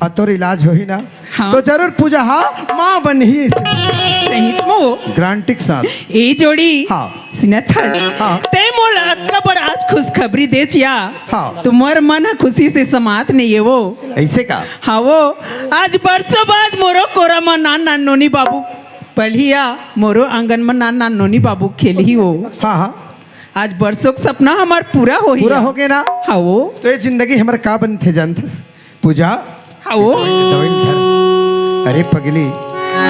आ तोर इलाज होही ना, हाँ। तो जरूर पूजा हा माँ बनही। सही तो। गारंटी के साथ। ए जोड़ी। हाँ। सुनत हस? हाँ। तैं मोला अतका बड़ आज खुशखबरी देच या। हाँ। तो मोर मन ह खुशी से समात नहीं है वो। ऐसे का? हाँ वो, आज बरसों बाद मोरो कोरा म नान नान नोनी बाबू पलही या, मोरो आंगन म नान नान नोनी बाबू खेलही वो। हाँ, हाँ। आज बरसों के सपना हमार पूरा होही पूरा या। हो गया ना? हाँ वो। तो ये जिंदगी हमार का बनथे जानथस? पूजा, हाँ वो। दवाई धर। अरे पगली,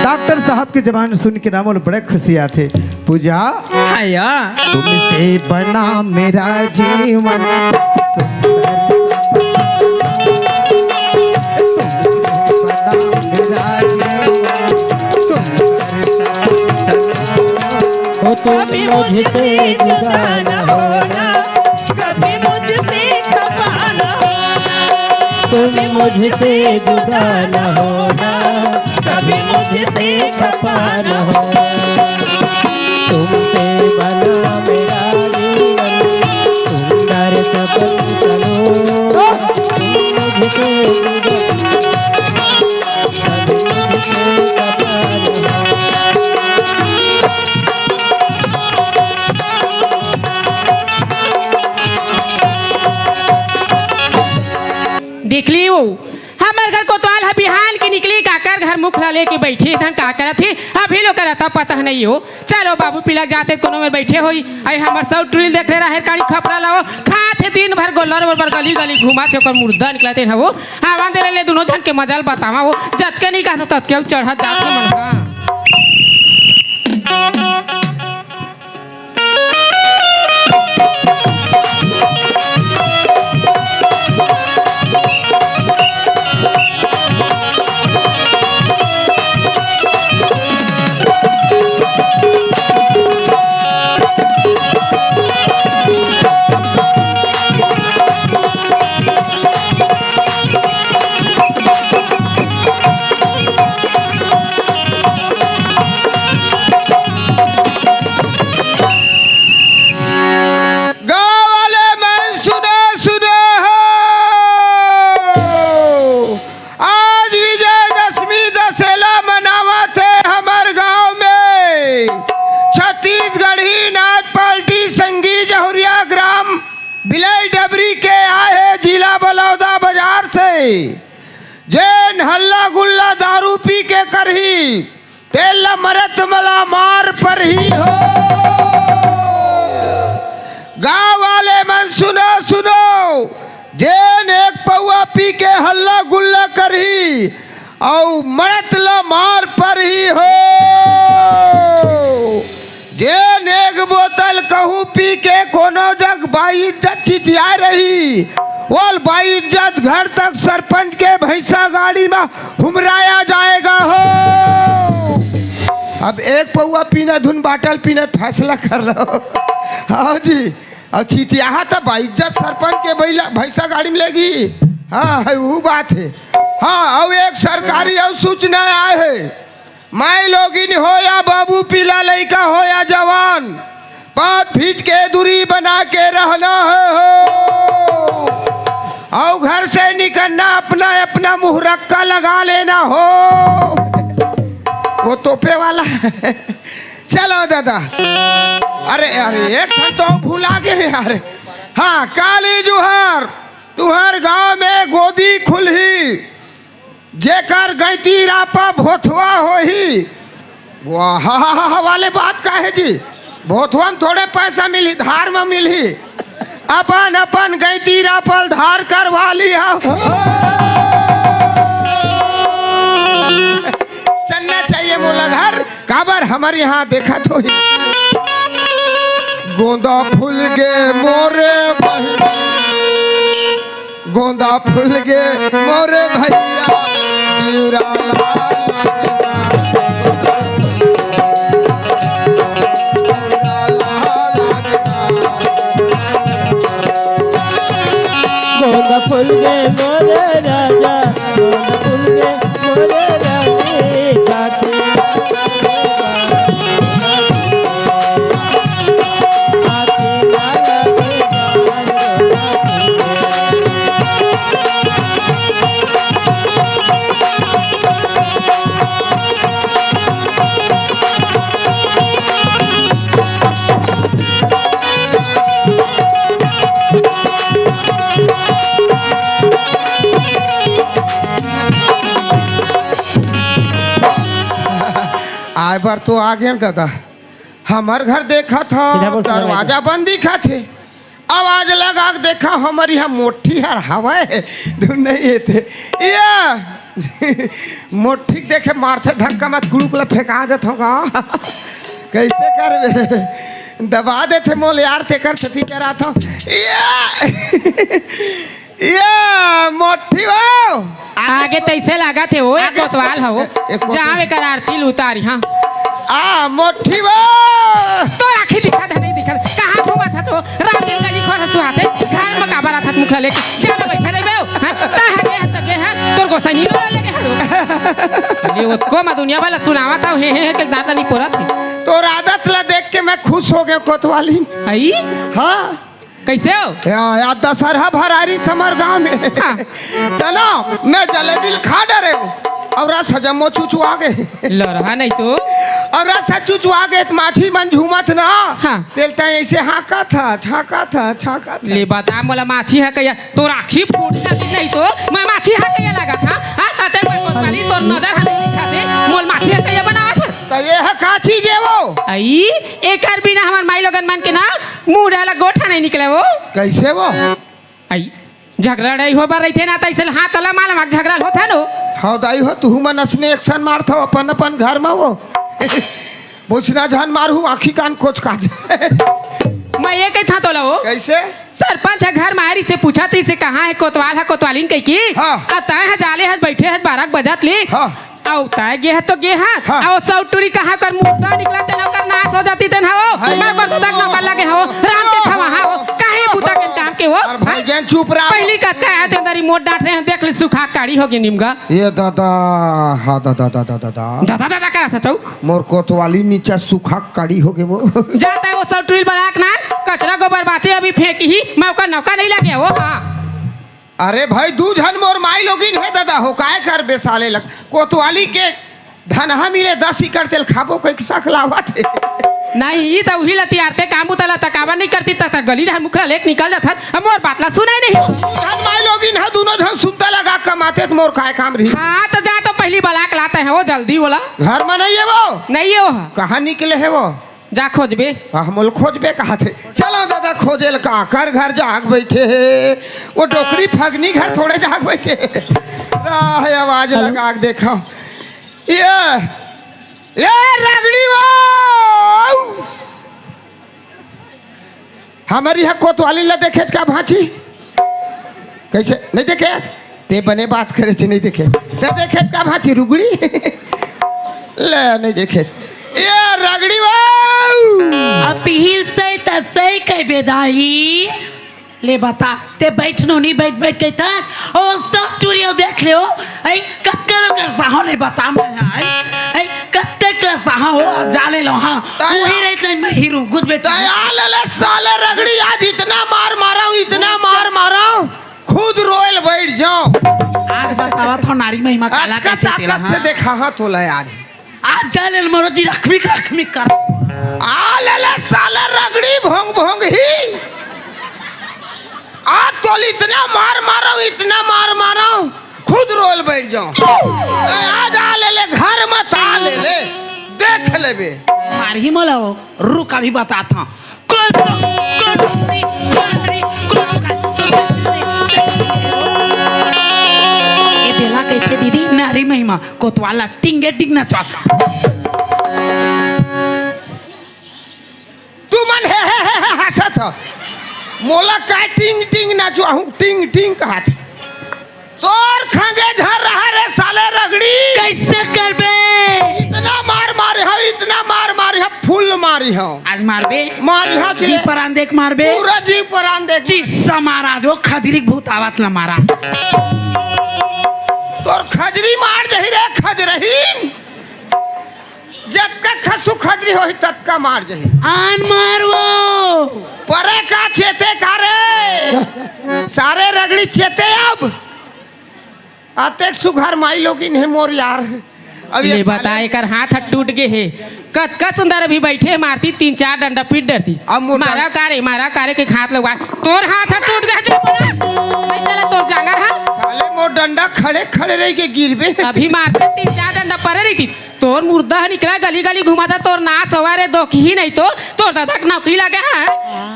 डॉक्टर साहब के जबान सुन के ना मोला बड़ा खुशी आथे। पूजा, हाँ या। तुमसे बना मेरा जीवन, सुंदर सपना। तुमसे बना मेरा जीवन, तुम मुझसे जुदा न होना, कभी मुझसे खफा न होना। तुम मुझसे जुदा न होना, कभी मुझसे खफा न होना। तुमसे बना मेरा जीवन, सुंदर सपन चलो। तुम मुझसे जुदा देख ली वो, हमर घर कोतवाल ह बिहान के निकली, काकर घर मुख ला लेके बैठी, धन का करत हे, अभी लोग करता पता नहीं हो। चलो बाबू पिलक जाते कोनो में बैठे होई, आई हमर सब टुरी देख ले राहेर काड़ी खपरा लाओ, खात हे दिन भर गोल्लर बरोबर गली गली घुमात हे, ओकर मुर्दा निकलते हवो। आवा दे ले, ले दुनो झन के मजा ल बतावा हो, जतके नहीं कहत ततके चढ़त जात हो मन हा। गाँव वाले मन सुनो, सुनो हो। आज विजयदशमी दशहरा मनावत हे हमर गाँव में छत्तीसगढ़ी नाच पार्टी संगी जहुरिया ग्राम बिलाई डबरी के आए हे जिला बलौदा बाजार से। जेन हल्ला गुल्ला दारू पी के करही, तेला मरत मला मार परही हो। गाँव वाले मन सुनो, सुनो, जेन एक पौवा पी के हल्ला गुल्ला करही, अउ मरत ला मार परही हो। जेन एक बोतल कहूँ पी के कोनो जग बाइज्जत चितियाए रही, ओल बाइज्जत घर तक सरपंच के भैंसा गाड़ी म हुमराया जाएगा हो। अब एक पौवा पीना धुन बाटल पीना फैसला कर लो। हाँ जी, अउ चितियाहा त बाइज्जत सरपंच के बैला भैंसा गाड़ी म लेगी। हाँ, है वो बात है। हाँ, अउ एक सरकारी अउ सूचना आए है, माई लोगिन हो या बाबू, पीला लइका हो या जवान, पाँच फीट के दूरी बना के रहना है हो। अउ घर से निकलना, अपना, अपना मुहरक्का लगा लेना हो। वो तोपे वाला है। चलो दादा। अरे, अरे, एक ठन तो भुला गे यार। हाँ, काली जुहर, तुहर गांव में गोदी खुलही, जेकर गैती रापा भोथवा होही। वाह, वाले बात का है जी, भोथवा में थोड़े पैसा मिलही, धार में मिलही। अपन अपन गैती रापल धार करवा लिहा। चलना चाहिए मोला घर, काबर हमर यहाँ देखत होही। गोंदा फूल गे मोरे बहिनी, गोंदा फूल गे मोरे भैया, जिउरा ला लागना। गोंदा फूल गे मोरे राजा, गोंदा फूल गे मोरे रानी, छाती आए बर तो आ गेंव दादा, हमर घर देखत हव, सीधा बोल, सीधा दरवाजा बोल। बंद दिखत हे। आवाज लगा के देखा, हमर इहाँ मोठी हर हवय, धुन नहीं हे ते। या मोठी के देखे मारथे धक्का, मत कुड़ुक ला फेंका जत होगा। कैसे करबे? दबा देथे मोल यार, तेकर सेती डरात हव। या, या मोठी हो। आगे तैसे लागत हे, ओ एक आगे कोतवाल हो। ए-, एक कोतवाल। जाव एकर आरती ल उतारी, हाँ। आ, मोठी हो। तोर आँखी दिखत हे, नहीं दिखत? कहाँ घूमत हस तो? रात दिन गली खोर सुहाथे, घर म काबर आथस मुखला लेके? जा ना, बइठे रहिबे। हाँ? तैं हा गे हस त गे हस, तोर गोसइनी ल लेगे हस। ये ओतको म दुनिया भर ला सुनावत हव, हे, हे, हे, के दाँत ला नहीं पोरत हे। तोर आदत ला देख के मैं खुश हो गेंव कोतवाली। हई? हाँ। कइसे हो? या, या दसरहा भरारी हमर गाँव में। हाँ। त ना, मैं जलेबी ल खा डरेंव अउ रस ह जम्मो चुचुआ गे। लरहा नहीं तो। अउ रस ह चुचुआ गे त माछी मन झूमत ना। हाँ। तेला तैं अइसे हाँकत हस, हाँकत हस, हाँकत हस। ले बता मोला, माछी ह कइया? तोर आँखी फूट जातिस नहीं तो। मैं माछी ह कइया लागत हँव? हाँ, हाँ, तैं मैं कोतवाली, तोर नजर ह नहीं दिखत हे। मोला माछी ह कइया बनावत हस? त ये ह का चीज हे वो? अई, एकर बिना हमर माईलोगन मन के ना मुँह डाला गोठा नहीं निकले वो। कइसे वो? अई, झगरा लड़ाई होय बर रहिथे ना, त अइसे हाथ ला मालम झगरा होथे नो। हव दाई हो, तुहू मन असने action मारथव अपन अपन घर म वो। मुझ ना झन मारहूँ, आँखी कान कोचका जाय। मैं ये कहिथँव तोला वो। कइसे? सरपंच ह घर म आय रिहिसे पूछत रिहिसे कहाँ हे कोतवाल ह, कोतवालिन कहिके। हाँ। अउ तैं ह जाले हस, बइठे हस बारह बजत ले। हाँ। अउ तैं गे हस तो गे हस। हाँ। अउ सौ टूरी कहाँ कर मुद्दा निकला तेन ओकर नाश हो जातिस तेन हव। हाय। मैं ओकर तक नौकर लगे हव। राम के खवा हव। काहे बुता के काम के वो? अरे भाई, हाँ? गेन चुप रहा। पहिली कतका हे तेन दरी मोर डाँट रहे हँव, देख ले सुखा काड़ी हो गे निमगा। ये दादा, हाँ दादा, दादा, दादा। दादा, दादा करत हस तू? मोर कोतवाली नीचा सुखा काड़ी हो गे वो। जा तैं वो सौ टूरी ल बला के ना, कचरा गोबर बाँचे अभी फेंकही, मैं ओकर नौकर नहीं लगे हव, हाँ। अरे भाई, दू झन मोर माईलोगिन हे दादा हो, काय करबे साले लग। कोतवाली के धनहा मिले दस एकड़ तेला खाबो कहिके सकलावत हे। नहीं, ई त उही लतियारथे, काम बुता ला त काबर नहीं करतिस, त गली डहर मुखला लेके निकल जाथस, अब मोर बात ला सुनय नहीं। दू झन माईलोगिन हे, दूनों झन सुद्धा लगा कमातेस त मोर काय काम रही। हाँ, त जा तो पहिली बला के ला तैं ह वो, जल्दी ओला। घर म नहीं हे वो। नहीं हे वो। कहाँ निकले हे वो? जा खोजबे। हाँ, मोला खोजबे कहत हे। चलँव दादा खोजे ल, काकर घर जाके बइठे हे। वो डोकरी फगनी घर थोड़े जाके बइठे हे। राह आवाज लगा के देखँव। ये, ये रगड़ी वो। हमर इहाँ कोतवाली ला देखेच का भाँची? कइसे? नहीं देखेच? तैं बने बात करेच, नहीं देखेच। तैं देखेच का भाँची रुगड़ी? ले, नहीं देखेच। ये रगड़ी वो। अब पिहिल सही त सही कहिबे दाई। ले बता, तैं बइठ नोनी, बइठ, बइठ कहिथस। ओ सब टूरी हो देख ले हो। अई, कतका लोग कर साहो ले बता मैं, अई, अई, कतका के साहो हो, जा ले लो, हाँ। ताया। उही रहित नहीं, मैं हीरो, घुस बैठ। ताया ले ले साले रगड़ी, आज इतना मार मारा हूँ, इतना मार मारा हूँ, खुद रोयल बैठ जाओ। आज बतावा था नारी महिमा काला अतका कहते तेला, ताकत से हाँ। देखा हाँ तोला आज। आज जा ले मरो जी, रखमी रखमी कर। आ ले ले साले रगड़ी भोंग भोंग ही। आज तोला इतना मार मारा हूँ, इतना मार मारा हूँ। खुद रोयल बैठ जाओ। ए, आ जा ले ले, घर मत आ ले ले, देख लेबे। मारही मोला हो, रुक अभी बताथंव। ए देला कहिथे दीदी, नारी महिमा, कोतवाल ला टिंगे टिंग नचवाथंव। तुमन हे, हे, हे, हे, हँसत हो। मोला काय टिंग, टिंग नचवाहूँ, टिंग, टिंग कहत। तोर खंगे झन रहा रे साले रगड़ी। कइसे करबे? इतना मार मारे हव, इतना मार मारे हव, फुल मारे हव। आज मारबे? मारे हव जी। जी परान देख मारबे? पूरा जी परान देख। जी समाराज, वो खजरी के भूत आवत ला मारा। तोर खजरी मार जही रे, खजरहीन। जतका खसू खजरी होही, ततका मार जही। आन मार वो। परे का चेते का रे? सारे रगड़ी चेते अब। अतेक सुघर माई लोगिन हे मोर यार। अब ये ले बता, साले एकर हाथ ह टूट गे हे। कतका सुंदर अभी बइठे हे, मारती तीन चार डंडा पीट डरती। अब मोर मारा डं- का रे, मारा का रे के हाथ लगवा। तोर हाथ ह टूट गे, चल बोला। नहीं चला तोर जांगर ह। साले मोर डंडा खड़े खड़े रहिके गिरबे। अभी मारते तीन चार डंडा परे रहितिस। तोर मुर्दा ह निकला गली गली घुमाता, तोर नास होवय रे दोखही नहीं तो, तोर ददा के नौकरी लगे हे।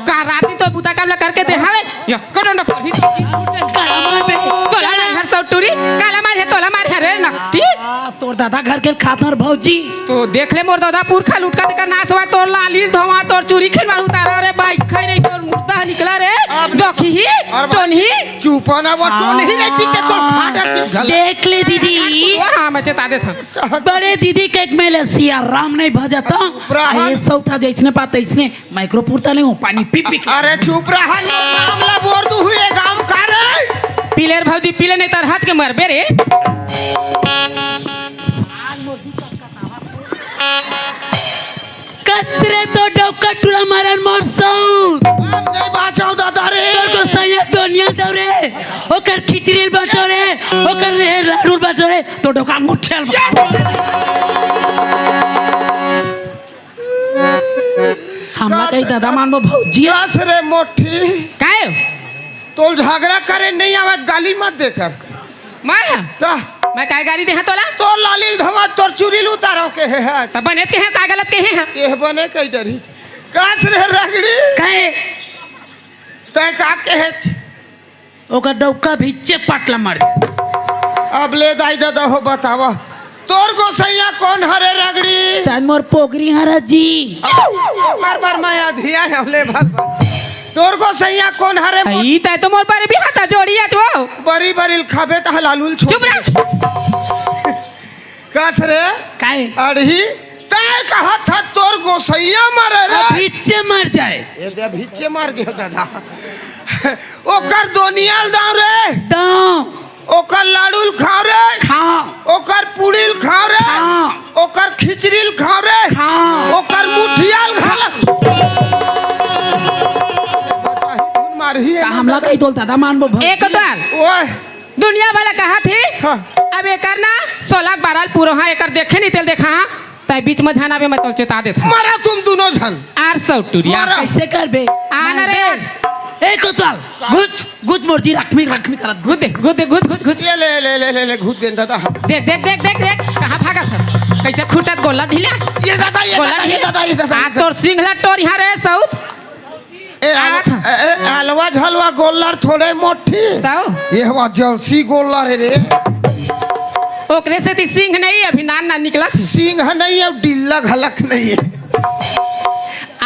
का रात दिन तोर बुता काम ला करके दे हवे, यक्को डंडा पड़ही। काला मार बे। तोला मार हर सौ टूरी, काला मार हे, तोला मार हर रे नकटी। आ, तोर ददा घर के खातर भौजी। तो देख ले मोर ददा पुरखा लुटका तेकर नास होवय, तोर लाली धोवा, तोर चूरी खेलवा उतारा रे भाई, खाई नहीं तोर मुर्दा ह निकला रे। अब अखी ही, अरे भाई, टोनही। चुप ना, वो टोनही नहीं थी, ते तो खा डरती घल। देख ले दीदी। हाँ, मैं चेता देत हँव। बड़े दीदी के एक में ले सिया राम नहीं भजता। चुप रहा। ये सौथा जैसने पाता इसने माइक्रो पुरता नहीं हो, पानी पी पी के। अरे चुप रहा, ना काम ला बोर दू हुए काम कर रे। पीले रे भौजी, पीले नहीं तर हच के मरबे रे। कस रे तो डौका टूरा मारन मोर सौत। अब नहीं बाँचव दादा रे। तोर गोसैया दुनिया दौरे, ओकर खिचड़ी ल बटोरे, ओकर रेहे लाडू ल बटोरे, तो डौका अंगूठिया ल बटोरे। हमला कस कही दादा मानबो भौजी। कस रे मोठी। काय? तोल झगड़ा करे नहीं आवत, गाली मत देकर। मैं? त? मैं काय गाली देहा तोला? तोर लाली ल धवा, तोर चुरी ल उतारो के हे आज। त बने ते हैं, का गलत के हे हम? ये बने कई डरी। कस रे रगड़ी। काय? तैं का के हे? ओकर डौका भिच्चे पटला मर। अब ले दाई दादा हो बतावा, तोर गोसैया कोन हरे रगड़ी? तैं मोर पोगरी हरा जी। ओकर बर मैं अधिया हँव ले भर भर। तोर गोसैया कोन हरे मोर? ई तैं तो मोर बर भी हाथा जोड़ी आज वो। बरी बरी ल खाबे त हलालू ल छोड़। चुप रह। कस रे? काय? अड़ही, तैं कहत हस तोर गोसैया मरे रे। अभिच्चे मर जाए। ये दे अभिच्चे मर गयो दादा। ओकर दुनिया ल दाव रे। दाव। ओकर लाडू ल खाव रे। खाव। ओकर पूड़ी ल खाव रे। खाव। ओकर खिचड़ी ल खाव रे। खाव। ओकर मुठिया ल खा ले। मारही त हमला कही तोल दादा मानबो भौजी। एक दाल। ओए। दुनिया वाला कहत हे, हाँ। अब एकर ना सोलह बारह पूरा हाँ, एकर देखे नहीं तेल देखा हाँ, तैं बीच में झन आबे मैं तोल चेता देत हँव। मरा तुम दुनों झन। आर सौत टूरी। मरा। कैसे करबे? आना रे। मारबे। ए कोतवाल, घुच, घुच मोर जी रखमी, रखमी करत घुच। घुच दे, घुच दे, घुच, घुच, घुच। ये ले, ले, ले, ले, ले, घुच दे दादा। देख, देख, देख, देख, देख, कहाँ भागत हे? कैसे खुरचत गोला ढीला? ये दादा, ये गोला दादा, ये ढीला। दादा, ये दादा, आ ये दादा। तोर सिंघला टोर यहाँ रे सौत। ए, आल-, आठ। ए, ए, अलवा झलवा गोल्लर थोड़े मोठी। तब? ये हवा जलसी गोल्लर हे रे। ओकरे सेती सिंह नहीं, अभी नान नान निकलत। सिंह नहीं, अब डिल्ला घलक नहीं हे।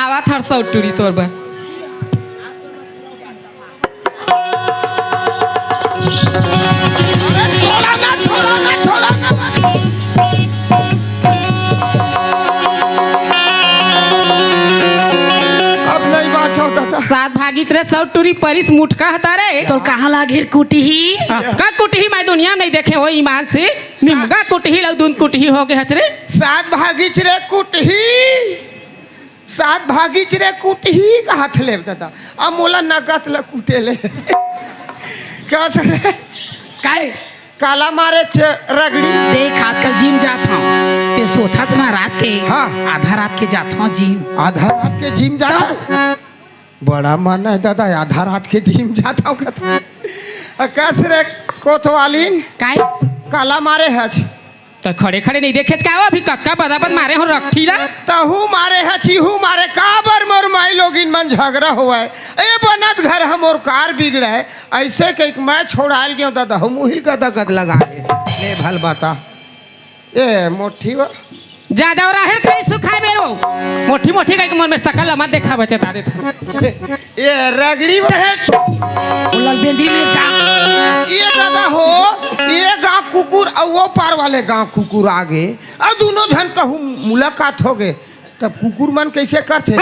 आवत हर सौ टूरी तोर बर। अरे छोड़ा ना, छोड़ा ना, छोड़ा ना। अब नहीं बाँचव दादा। सात भागिच रे सौ टूरी परिस मुटका हता रे। तोर कहाँ ला घिर कुटही? हाँ, का कुटही मैं दुनिया में नहीं देखे हो ईमान से। निमगा कुटही लग दून कुटही हो गए हच रे। सात भागिच रे कुटही। सात भागिच रे कुटही कहत ले दादा। अब मोला नगत ल कुटे ले। कस रे? काय? काला मारे छे रगड़ी। देख, आजकल जिम जात हँव, ते सोथस ना रात के, हाँ। आधा रात के जात हँव जिम। आधा रात के जिम जात हँव? बड़ा मन हे दादा, आधा रात के जिम जात हँव कथे। अ, कस रे कोतवालिन? काय? काला मारे हच? त खड़े खड़े नहीं देखेच का हो? अभी कक्का बदाबद मारे हो रखठी ला। तहू मारे हच, इहू मारे, काबर मोर माई लोगिन मन झगड़ा होवय? ए बनत घर ह मोर कार बिगड़य, अइसे कहिके मैं छोड़ायल गेंव दादा, हम उहिल गदा गद लगा ले। ले भल बता। ए मोठी वा। जादा राहेर खड़ी सुखाय मेरो। मोठी मोठी कहिके मोर में सकल ला मत देखाबे चेता देत हँव। ये रगड़ी वो लल बेंदरी में जा। ये दादा हो, ये गाँव कुकुर अउ वो पार वाले गाँव कुकुर आगे, अउ दुनों झन कहूँ मुलाकात होगे, तब कुकुर मन कइसे करथे?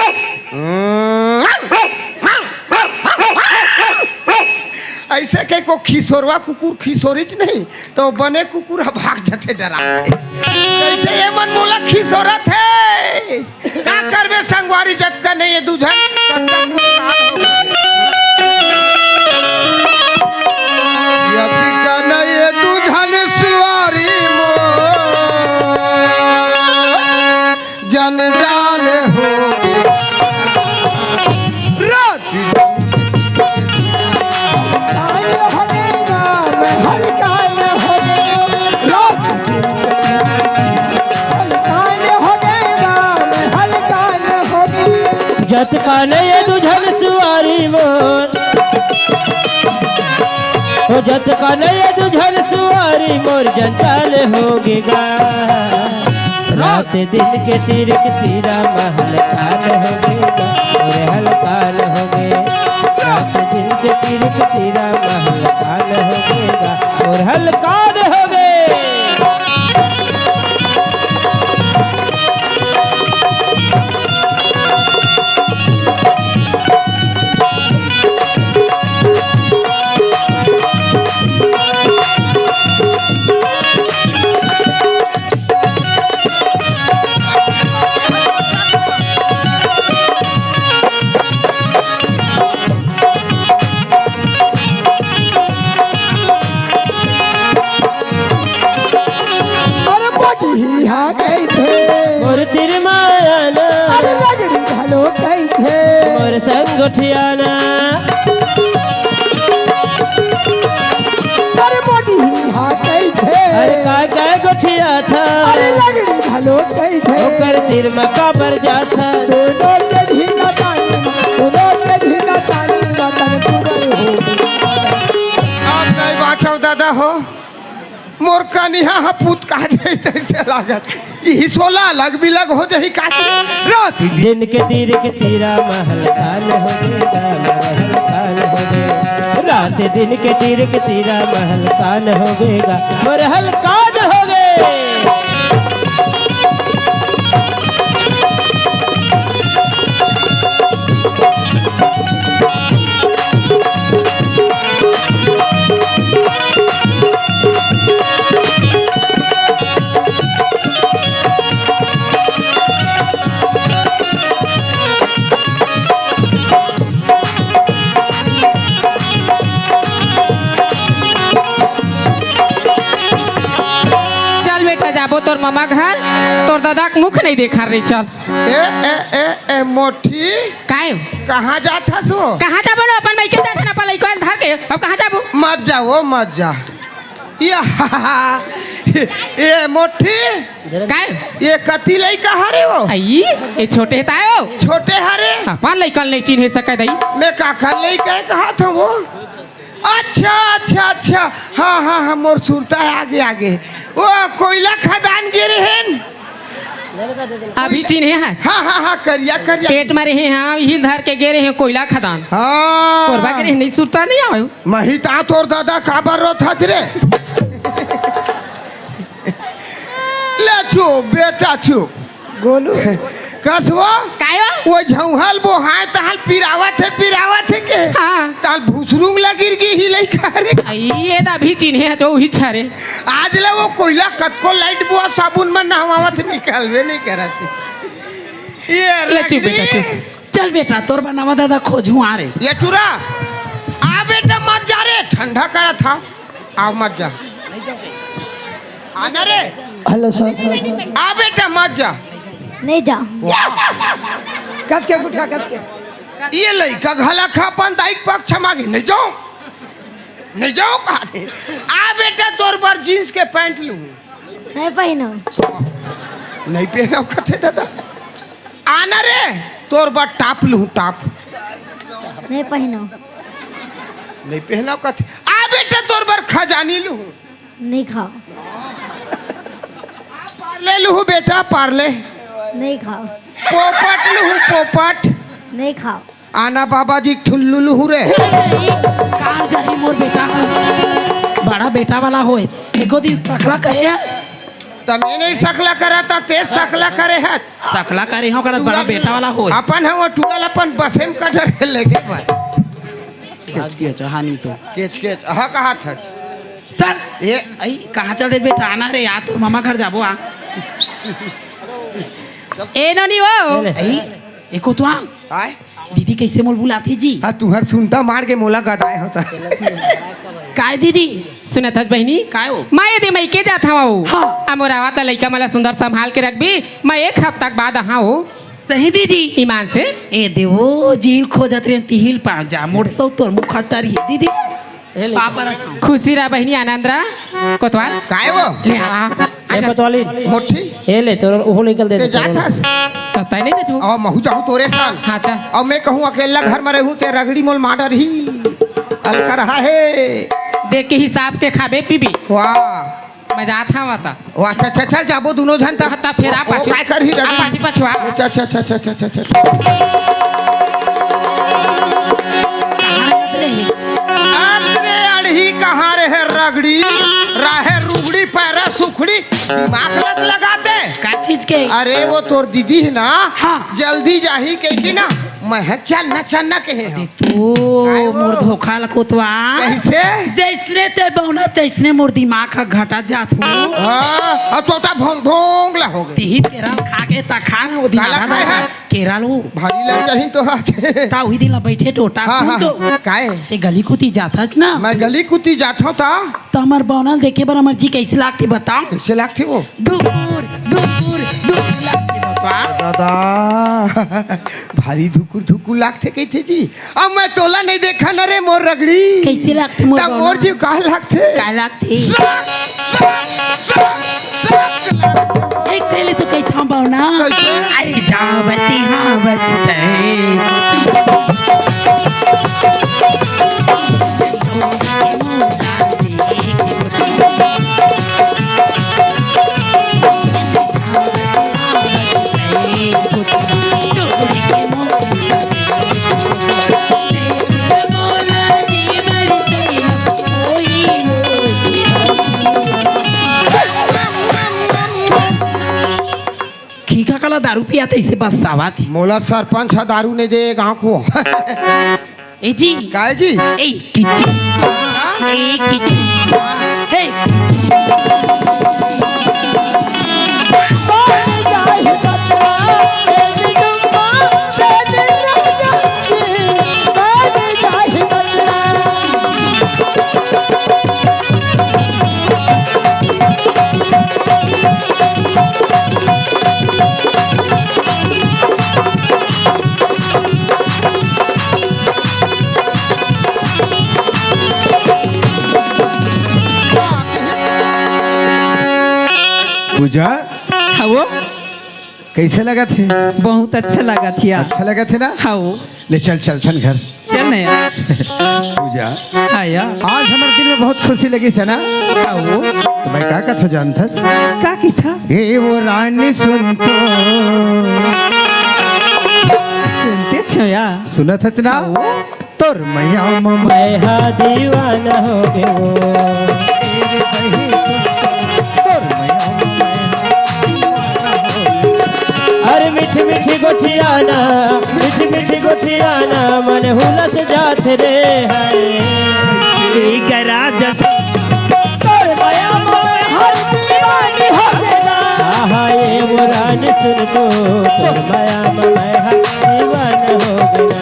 अइसे कहिके खिसोरवा कुकुर खिसोरिच नहीं, त बने कुकुर ह भाग जाथे डरा के। कइसे ये मन मोला खिसोरत हे? का करबे संगवारी, जतका नहीं ये दू झन, ततका मोर काल हो। जतका नहीं ये दू झन सुवारी मोर, जंजाल होगे। रात जतका नहीं ये दू झन सुवारी मोर, ओ जतका नहीं ये दू झन सुवारी मोर जंजाल होगे गा। रात दिन के तीर के तीरा महल काल होगे गा, मोर हल काल होगे। रात दिन के संग गोठियाना। अरे मोदी हा कइथे। अरे काय काय गोठियाथा। अरे लगड़ी घलो कइथे। ओकर तीर म काबर जाथा। दोनों के झींगा तानी म, दोनों के झींगा तानी म, तन कुबर हो। अब नहीं बाँचव दादा हो। मोर कनिहा ह पूत का जाई तइसे लागत। इही सोला अलग बिलग हो जाही का। रात दिन दिन के तीर के तीरा महल कान हो गएगा, महल कान हो गए। रात दिन के तीर के तीरा महल कान हो गएगा, महल कान हो गए। चल बेटा, जाबो तोर ममा घर, तोर दादा के मुख नहीं देखा रे। चल। ए, ए, ए, ए, मोठी। काय? कहाँ जात हस वो? कहाँ जाबो लो? अपन मइके जात हन, अपन लइका धर के। अब कहाँ जाबो? मत जा वो, मत जा। या, ए मोठी। काय? ये कति लइका हरे वो? आई, ये छोटे तायो। छोटे हरे? अपन लइका नहीं चिन्हे सके दई। मैं काकर लइका कहा था वो? अच्छा, अच्छा, अच्छा। हाँ, हाँ, हाँ, मोर सुरता है, आगे, आगे। वो कोयला खदान गे रहेन। अभी चिन्हे हस। हाँ, हाँ, हाँ, करिया, करिया। पेट में रहे, हाँ, यही धर के गे रहे कोयला खदान। हाँ। कोरबा गे रहे, नहीं सुरता नहीं आयो। मही ता तोर दादा काबर रोत हस रे? ले चुप, बेटा चुप। गोलू। कस वो? कायो? वो झौहल बोहाय तहल पिरावत हे, पिरावत हे के? हाँ। तहल भुसरुंग लगिर गी ही लइका रे। आई, ये दा भी चिन्हे हे तो उही छरे। आज ले वो कोयला कतको लाइट बुआ साबुन में नहवावत निकलबे नहीं करत। ये ले चुप बेटा, लगली। चुप। चल बेटा, तोर बर नवा दादा खोजहूँ, आ रे। ये टुरा, आ बेटा, मत जा रे, ठंडा करत हा। आ मत जा। आना रे। Hello sir. आ बेटा, मत जा। नहीं जा। कस के उठा, कस के। ये लइका घला खा अपन दाई के पक्ष मागे, नहीं जाओ। नहीं जाओ कहा थे। आ बेटा, तोर बर जींस के पैंट लूँ। नहीं पहनो। नहीं पहनाव कथे दादा। आना रे, तोर बर टाप लूँ, टाप। नहीं पहनो। नहीं पहनाव कथे। आ बेटा, तोर बर खजानी लूँ। नहीं खाओ। पार्ले लूँ बेटा, पार्ले। नहीं खाओ। पोपट लूँ, पोपट। नहीं खाओ। आना बाबा जी ठुल्लू लुहू रे। कार जाही मोर बेटा ह। बड़ा बेटा वाला होए। एको दिन सकला करे ह। त मैं नहीं सकला करा त ते सकला करे ह। सकला करे हो करत बड़ा बेटा वाला होए। अपन ह वो टूरल अपन बसे में कटर के लेगे बस। केच केच, हानि तो। केच केच, ह कहा था। चल। ए, आई, कहाँ चल दे बेटा? आना रे यार, तोर मामा घर जाबो आ। ए नोनी वो। आई, एको तो आ। आय? दीदी कैसे मोल बुलाथे जी? हाँ, तुहर सुनता मार के मोला गदाय होता। काय दीदी? सुनत हस बहिनी? काय हो? मैं ये दे मइके जात हवं। हाँ। आ मोर आवत लइका मन ला सुंदर संभाल के रखबे, मैं एक हफ्ता के बाद आहा हो। सही दीदी। ईमान से। ए देवो, जेल खोजत रहे तिहिल पाजा, मोर सौ तोर मुखट्टा रही दीदी। ए ले। पापा रखा। खुशी रहा बहिनी, आनंद रहा। कोतवाल। काय वो? ले आ। ए कोतवाली। मोठी। ए ले, तोर ओहो निकल दे ते दे, जात तोर। हस? तब तय नहीं दे छू। और महू जाहूँ तोरे साथ। हाँ, अच्छा। और मैं कहूँ अकेला घर में रहूँ, ते रगड़ी मोल मार डरही। अलका रहा है। देख के हिसाब के खाबे पीबे। वाह। मैं जात हवं त। ओ, अच्छा, अच्छा, चल जाबो दुनों झन त। हाँ, त फेर आप ओ, पाछू। काय करही आप रवि? पाछू, पाछू, आ। अच्छा, अच्छा, अच्छा। कहाँ रहत रहे? अरे अड़ही कहाँ रहे रगड़ी, राहे रुगड़ी, पैरा सुखड़ी, दिमाग लत लगाते। का चीज के? अरे वो तोर दीदी है ना, हाँ। जल्दी जाही कही ना, मैं चलना चलना कहे हूँ। तो काय हो? मोर धोखा ल कोतवा। कैसे? जैसने ते बौना तैसने मोर दिमाग ह घटा जात हो। हाँ, अब तोटा भोंग भोंग ला हो गए। तिही केरल खा के तखान वो दिन काला आधा खाए आधा है? केरल वो। भारी लग जाही तो आज। ता उही दिन ला बैठे टोटा हाँ, सुन हाँ, तो। हाँ, काय? ते गली कुती जात हस ना? मैं गली कुती जात हूँ ता। त हमर बौना ल देखे बर हमर जी कैसे लागथे बताओ? कैसे लागथे वो? दुकुर, दुकुर, दुकुर लागथे बाबा। दादा, भारी धुकुर धुकुर लागथे कहिथे जी। अब मैं तोला नहीं देखा न रे मोर रगड़ी। कइसे लागथे मोर त मोर बौना? जीव का लागथे? का लागथे? सक, सक, सक, सक लागथे। एक तेले तो कहिथंव बौना। कइसे? अरे जावत हावत तैं। खीखा काला दारू पियाथे, इसे बस्सावत हे। मोला सरपंच ह दारू नहीं दे गाँव को। ए जी। काय जी? ए किचू। ए किचू। ए। पूजा। हाँ वो। कइसे लगत हे? बहुत अच्छा लगत हे यार। अच्छा लगत हे ना? हाँ वो। ले चल, चलथन घर। चल ना यार। पूजा। हाँ यार। आज हमर दिल में बहुत खुशी लगिस हे ना? हाँ वो। त मैं का कथों जानथस? का कहिथस? ए वो रानी सुन तो। सुनत हस या? सुनत हस ना? हाँ वो। तोर मया म मैं हा दीवाना हो गे वो। तोर मया म मैं हा दीवाना हो गे। अरे मीठी मीठी गोठियाना, मीठी मीठी गोठियाना, मन हुलस जात रे है। ई गराज से तोर मया म मैं हा दीवानी हो गे ना। आहा, ए वो रानी सुन तो, तोर मया म मैं हा दीवाना हो गे ना।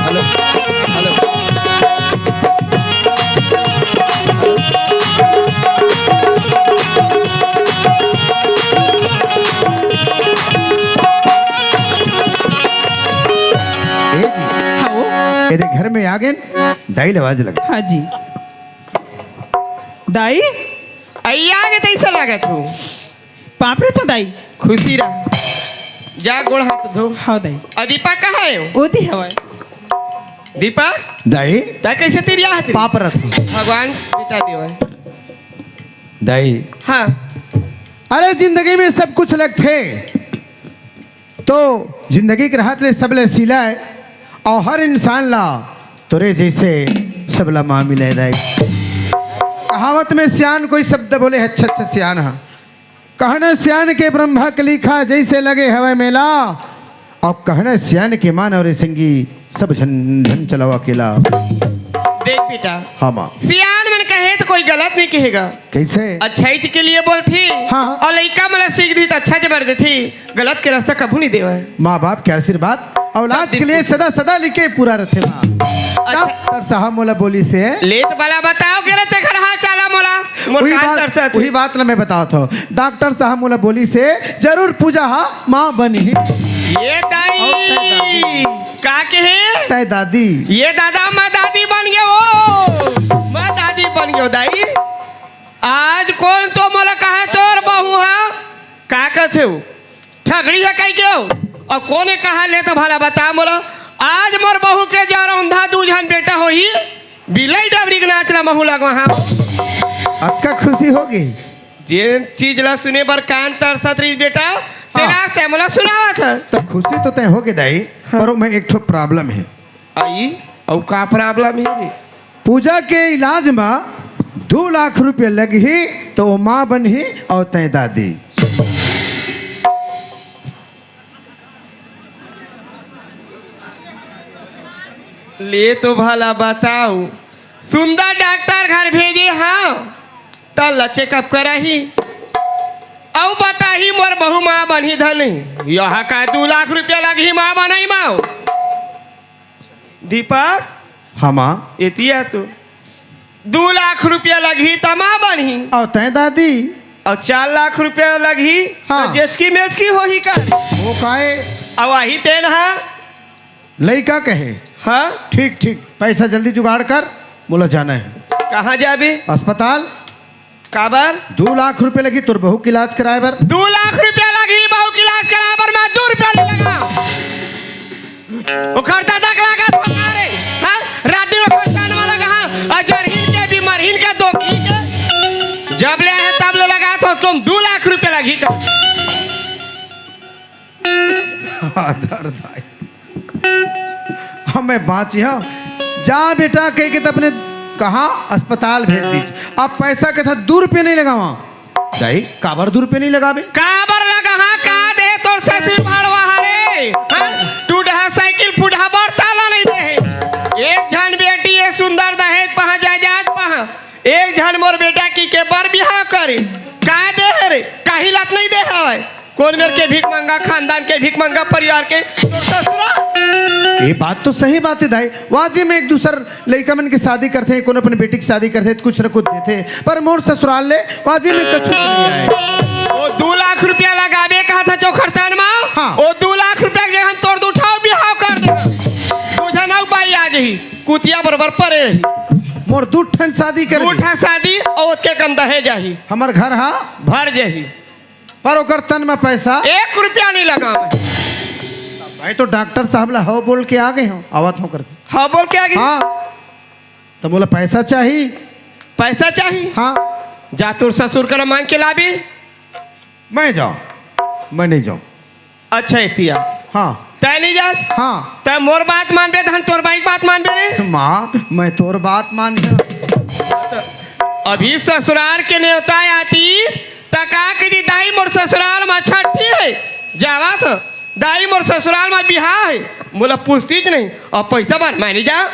Hello, hello. ए जी। हाँ वो। एदे घर में आ गेन, दाई ले आवाज लगा। हाँ जी। दाई? अइया गे तइसे लागत हो? पाँव परथों दाई। खुशी रह। जा गोड़ हाथ धो। हाँ दाई। अउ दीपक कहाँ हे? ओदे हवय। दीपक? दाई? तैं कइसे तिरिया हस रे? पाँव परथों। भगवान बेटा देवय। दाई। हाँ। अरे जिंदगी में सब कुछ लगथे। तो जिंदगी के रहत ले सबले सिलाय अउ हर इंसान ला तोरे जइसे सबला माँ मिले दाई। कहावत में सियान कोई शब्द बोले, अच्छा अच्छा सियान हा। कहना सियान के ब्रह्मा कलिखा जइसे लगे हवय मेला, अउ कहना सियान के मानव रे संगी सब झन झन चलावा केला। देख बेटा, हाँ माँ। सियान मन कहे त कोई गलत नहीं कहेगा। कइसे? अच्छाई के लिए बोलथे। हाँ। अउ लइका मन ला सीख दिही त अच्छा जबर देथे, गलत के रास्ता कभू नहीं देवय। माँ बाप के आशीर्वाद औलाद के लिए सदा सदा लिखे पूरा रथे माँ। अच्छा। डॉक्टर साहब मोला बोलिस हे। ले त भला बताव के रे तेखर हाल चाल मोला। मोर उही कान बात, तरसत हे। उही बात ला मैं बतावत हौं। डॉक्टर साहब मोला बोलिस हे, जरूर पूजा हा माँ बनही। ए दाई। अउ तैं दादी। का कहे? तैं दादी। ए दादा, मैं दादी बन गेंव वो। मैं दादी बन गेंव दाई। आज कोन तो मोला कहा तोर बहू हा? का कथे वो? ठगड़ी हे कहि के वो। अउ कोन कहा ले त भला बता मोला। आज मोर बहू के जरौंधा दू झन बेटा होही, बिलई डबरी के नाच ला महूँ लगवाहूँ। अतका खुशी होगे? जेन चीज ला सुने बर कान तरसत रहिस बेटा, तेन हाँ। आज तैं मोला सुनावत हस। त खुशी तो तैं होगे दाई, हाँ। पर ओमा एक ठो problem हे। अई, अउ का problem हे रे? पूजा के इलाज म दू लाख रुपया लगही, त वो माँ बनही अउ तैं दादी। ले तो भला बताव, सुंदर डॉक्टर घर भेजे हँव, त ल checkup कराही। अउ बताही मोर बहू माँ बनही धन नहीं। यहाँ का दू लाख रुपया लगही माँ बनई म। दीपक। हाँ माँ। एती आ तो। दू लाख रुपया लगही त माँ बनही। अउ तैं दादी? अउ चार लाख रुपया लगही हाँ। त जेचकी मेचकी होही का? वो काहे? अउ आही तेन हा। लइका कहे। हाँ। ठीक ठीक, पैसा जल्दी जुगाड़ कर, मोला जाना हे। कहाँ जाबे? अस्पताल। काबर? दू लाख रुपया लगही तोर बहू के इलाज कराए बर। दू लाख रुपया लगही बहू के इलाज कराए बर, मैं दू रुपया नइ लगांव। ओखर दादा के लागत हो का रे? हाँ? रात दिन ओखर कान वाला कहा, अजरहीन के, बीमारहीन के, दोखहीन के। जब ले आहे तब ले लगात हो, तुम दू लाख रुपया लगही त। आदर दाई। हमें बाँची हाँ। जा बेटा कह के त अपने कहा अस्पताल भेज दीस। अब पैसा के था दू रुपया नइ लगावा। दाई, काबर दू रुपया नइ लगाबे? काबर लगाहा, का दे तोर ससुर भड़वा हरे? हाँ? टूटहा साइकिल फूटहा बर ताला नइ दे हे। एक झन बेटी ए सुंदर दहेज पहा जायदाद पहा। एक झन मोर बेटा की के बर बिहाव करे। का दे हे रे? काहीं ला त नइ दे हवय। कोन मेर के भीख मंगा खानदान के, भीख मंगा परिवार के, तोर ससुरा। ये बात तो सही बात हे दाई। वाजिब में एक दूसर लइका मन के शादी करथे, कोनो अपन बेटी के शादी करथे त कुछ न कुछ देथे, पर मोर ससुराल ले वाजिब में कछु नइ आए। ओ दू लाख रुपया लगाबे कहा था चोखरतन मा। हाँ। ओ दू लाख रुपया के हम तोर दू ठा बिहाव कर दे। तुझा ना उपाय आ जही, कुतिया बरोबर परे रही। मोर दू ठन शादी कर दू दे। ठा शादी अउ ओतके कन दहेज आही। हमर घर हा भर जही। पर ओकर तन में पैसा एक रुपया नइ लगावे। भाई तो डॉक्टर साहब ला हव बोल के आ गे हों, आवत हों करके। हव बोल के आ गे? हाँ। त मोला पैसा चाही। पैसा चाही? हाँ। जा तोर ससुर करा मांग के लाबे। मैं जांव? मैं नइ जांव। अच्छा एतिया। हाँ। तैं नइ जास? हाँ। तैं मोर बात मानबे धन तोर बाई के बात मानबे रे? माँ, मैं तोर बात मानिया। अभी ससुरार के नेवता आतिस त का कही, दाई मोर ससुराल मा छट्ठी हे, जावत हंव। दाई मोर ससुराल मा बिहाव हे, मोला पूछतिस नहीं। अउ पैसा बर मैं नइ जांव,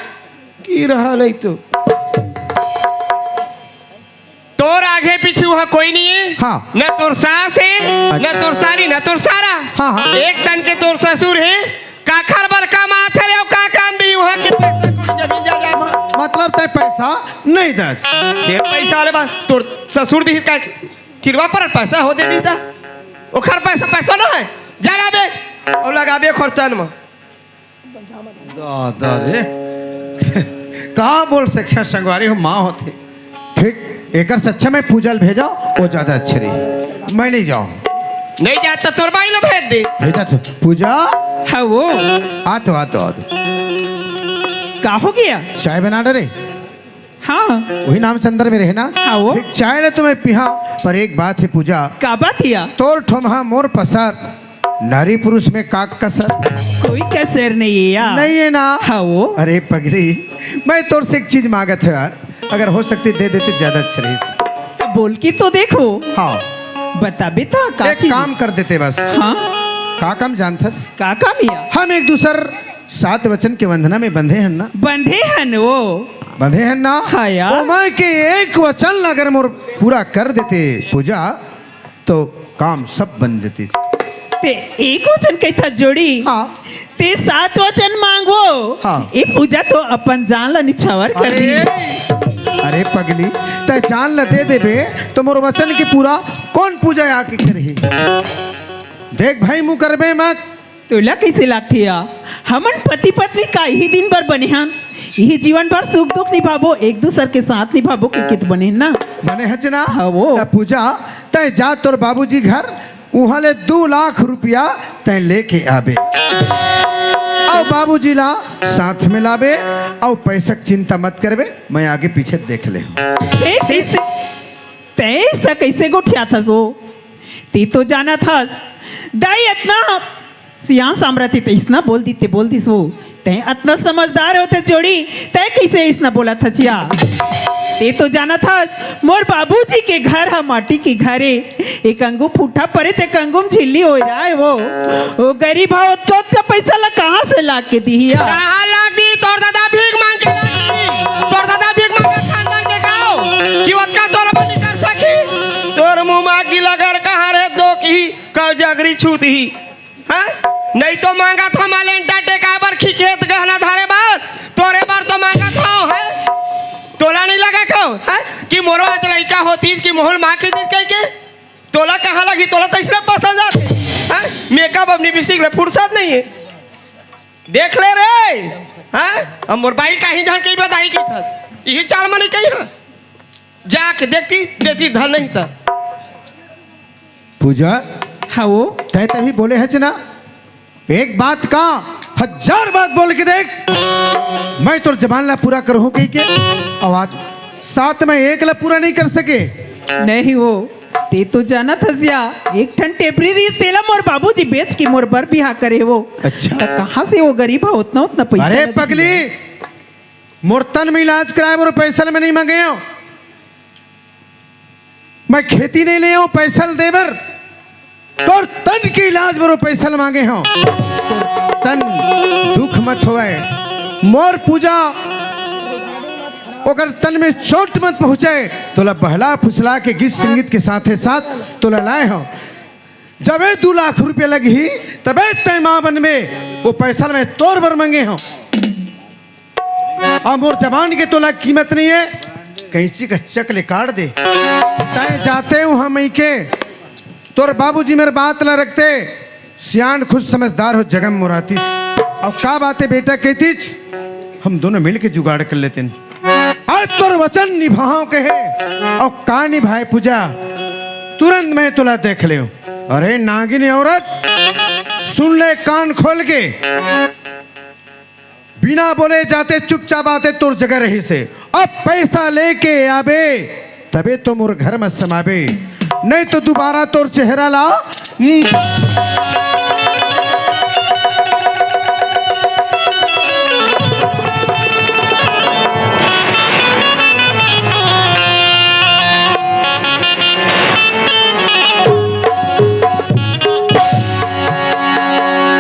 कि रहा नहीं तो। तोर आगे पीछू उहाँ कोई नइ हे। हाँ। न तोर सास हे, न अच्छा। तोर सारी, न तोर सारा। हाँ, हाँ। एक तन के तोर ससुर हे, काखर बर कमाथे रे, अउ का काम दिही उहाँ के पैसा कौड़ी जमीन जायदाद? मतलब तैं पैसा नइ दस? फेर पैसा वाले बात, तोर ससुर दिही का किरवा पर पैसा हो दे दिही त? ओखर पैसा, पैसा नइ हे, जा लाबे, अउ लगाबे खरतन मा। दादा रे। का बोल सके संगवारी हो, माँ होथे। ठीक, एकर से अच्छा मैं पूजा ल भेजंव, वो ज्यादा अच्छे रही। मैं नइ जांव। नइ जात त तोर बाई ल भेज दे। भेजा तो पूजा। हाँ वो। आ तो, आ तो, आ तो। का हो गे? चाय बना डरे। हाँ। वही नाम संदर में रहे ना? हाँ वो। ठीक, चाय ल तो मैं पिहांव, पर एक बात हे पूजा। का बात हे? तोर ठोमहा मोर पसर, नारी पुरुष में का कसर? कोई कसर नइ हे या? नइ हे ना? हाँ वो। अरे पगली, मैं तोर से एक चीज मांगत हंव यार, अगर हो सकतिस दे देते ज्यादा अच्छा रहिस। त बोल के तो देखो। हाँ। बताबे त का एक चीज? काम कर देते बस। हाँ। का काम जानथस? का काम या? हम एक दूसर सात वचन के वंदना में बंधे हन ना? बंधे हन वो। बंधे हन ना? हाँ यार। ओमा के एक वचन ला अगर मोर पूरा कर देते पूजा, तो काम सब बन जतिस। तैं एक वचन कहिथस जोड़ी। हाँ। तैं सात वचन मांगबो। हाँ। ए पूजा तो अपन जान ला निछावर कर अरे, दिही। अरे पगली, तैं जान ला दे देबे, त मोर वचन के पूरा कोन पूजा आके करही? देख भाई, मुँह करबे मत। तोला कइसे लागथे या? हमन पति पत्नी का इही दिन बर बने हन, इही जीवन भर सुख दुख निभाबो, एक दूसर के साथ निभाबो, के कित बने हन ना? बने हच ना? हाँ वो। त पूजा, तैं जा तोर बाबूजी घर, उहाँ ले दू लाख रुपया तैं लेके आबे। अउ बाबूजी ला साथ में लाबे, अउ पैसा के चिंता मत करबे, मैं आगे पीछे देख ले हूँ। ए, कइसे? तैं अइसना कइसे गोठियाथस वो? तैं तो जानत हस, दाई अतना सियान सामरथ हे, तैं अइसना बोल दिस, तैं बोल दिस वो। तैं अतना समझदार होथस जोड़ी, तैं कइसे अइसना बोलत हस या? तैं तो जानत हस, मोर बाबूजी के घर ह माटी के घर हे। एक अंगू फूटा परे त एक अंगू म झिल्ली ओइराय वो। ओ गरीब ह ओतका ओतका पइसा ला कहाँ से ला के दिही या? कहाँ ला दी? तोर दादा भीख मांग के ला दी। तोर दादा भीख मांग के खानदान के गाँव कि ओतका तोर बनी कर सकी? तोर मुँह मा गिला गर कहाँ रे दोखही, कल जगरी छूतही। हाँ? नहीं तो मांगत हंव मालेंटा टेकाय बर, खिखेत गहना धरे बर, तोरे बर तो मांगत हंव, हैं? तोला नहीं लगा को? मोरो आज लइका होतीस कि मोहन माँ के दिन कह के, तोला कहाँ लगी, तोला तो इसने पसंद आते हैं। मेकअप अपनी बिसिक ले फुर्सत नहीं है। देख ले रे, हैं? अब मोर बाइल का ही जान के बताई की था, यही चाल मने कही है। जाके देखती, देती धन नहीं था। पूजा, हाँ वो। तय तभी बोले हच ना, एक बात का हजार बात बोल के देख, मैं तोर जबान ला पूरा करहूँ कही के, अउ आज साथ में एक ला पूरा नहीं कर सके। नहीं वो, ते तो जानत हस या, एक ठन टेपरी रहिस, तेला मोर बाबूजी बेच के मोर बर बिहा करे वो। अच्छा। त कहाँ से वो गरीब ह उतना, उतना पैसा अरे ला दे पगली, दिया? मोर तन में इलाज कराए बर पैसा ल मैं नहीं मांगे हूँ। मैं खेती नहीं ले हूँ पैसा ल दे बर, तोर तन के इलाज बर पैसा ल मांगे हूँ। तन दुख मत होवे, मोर पूजा ओकर तन में चोट मत पहुँचे। तोला बहला फुसला के गीत संगीत के साथे साथ तोला लाए हूँ। जबे दू लाख रुपया लगही, तबे तय माँ बन में वो पैसा ल मैं तोर बर मांगे हूँ। अब मोर जबान के तोला कीमत नहीं है, कैंची का चक ले काट दे। तय जाते हूँ हम ही के, तोर बाबूजी मेर बात ला रखते, सियान खुद समझदार हो जगम मोरातीस। अब का बात है बेटा कहतीच, हम दोनों मिल के जुगाड़ कर लेते हैं। आज तोर वचन निभाओ कहे, और का निभाए पूजा, तुरंत मैं तोला देख ले। अरे नागिन औरत, सुन ले कान खोल के, बिना बोले जाते चुपचाप आते तोर जगह रहिसे। अब पैसा लेके आबे, तबे तो मोर घर में समाबे, नहीं तो दोबारा तोर चेहरा ला। हम्म।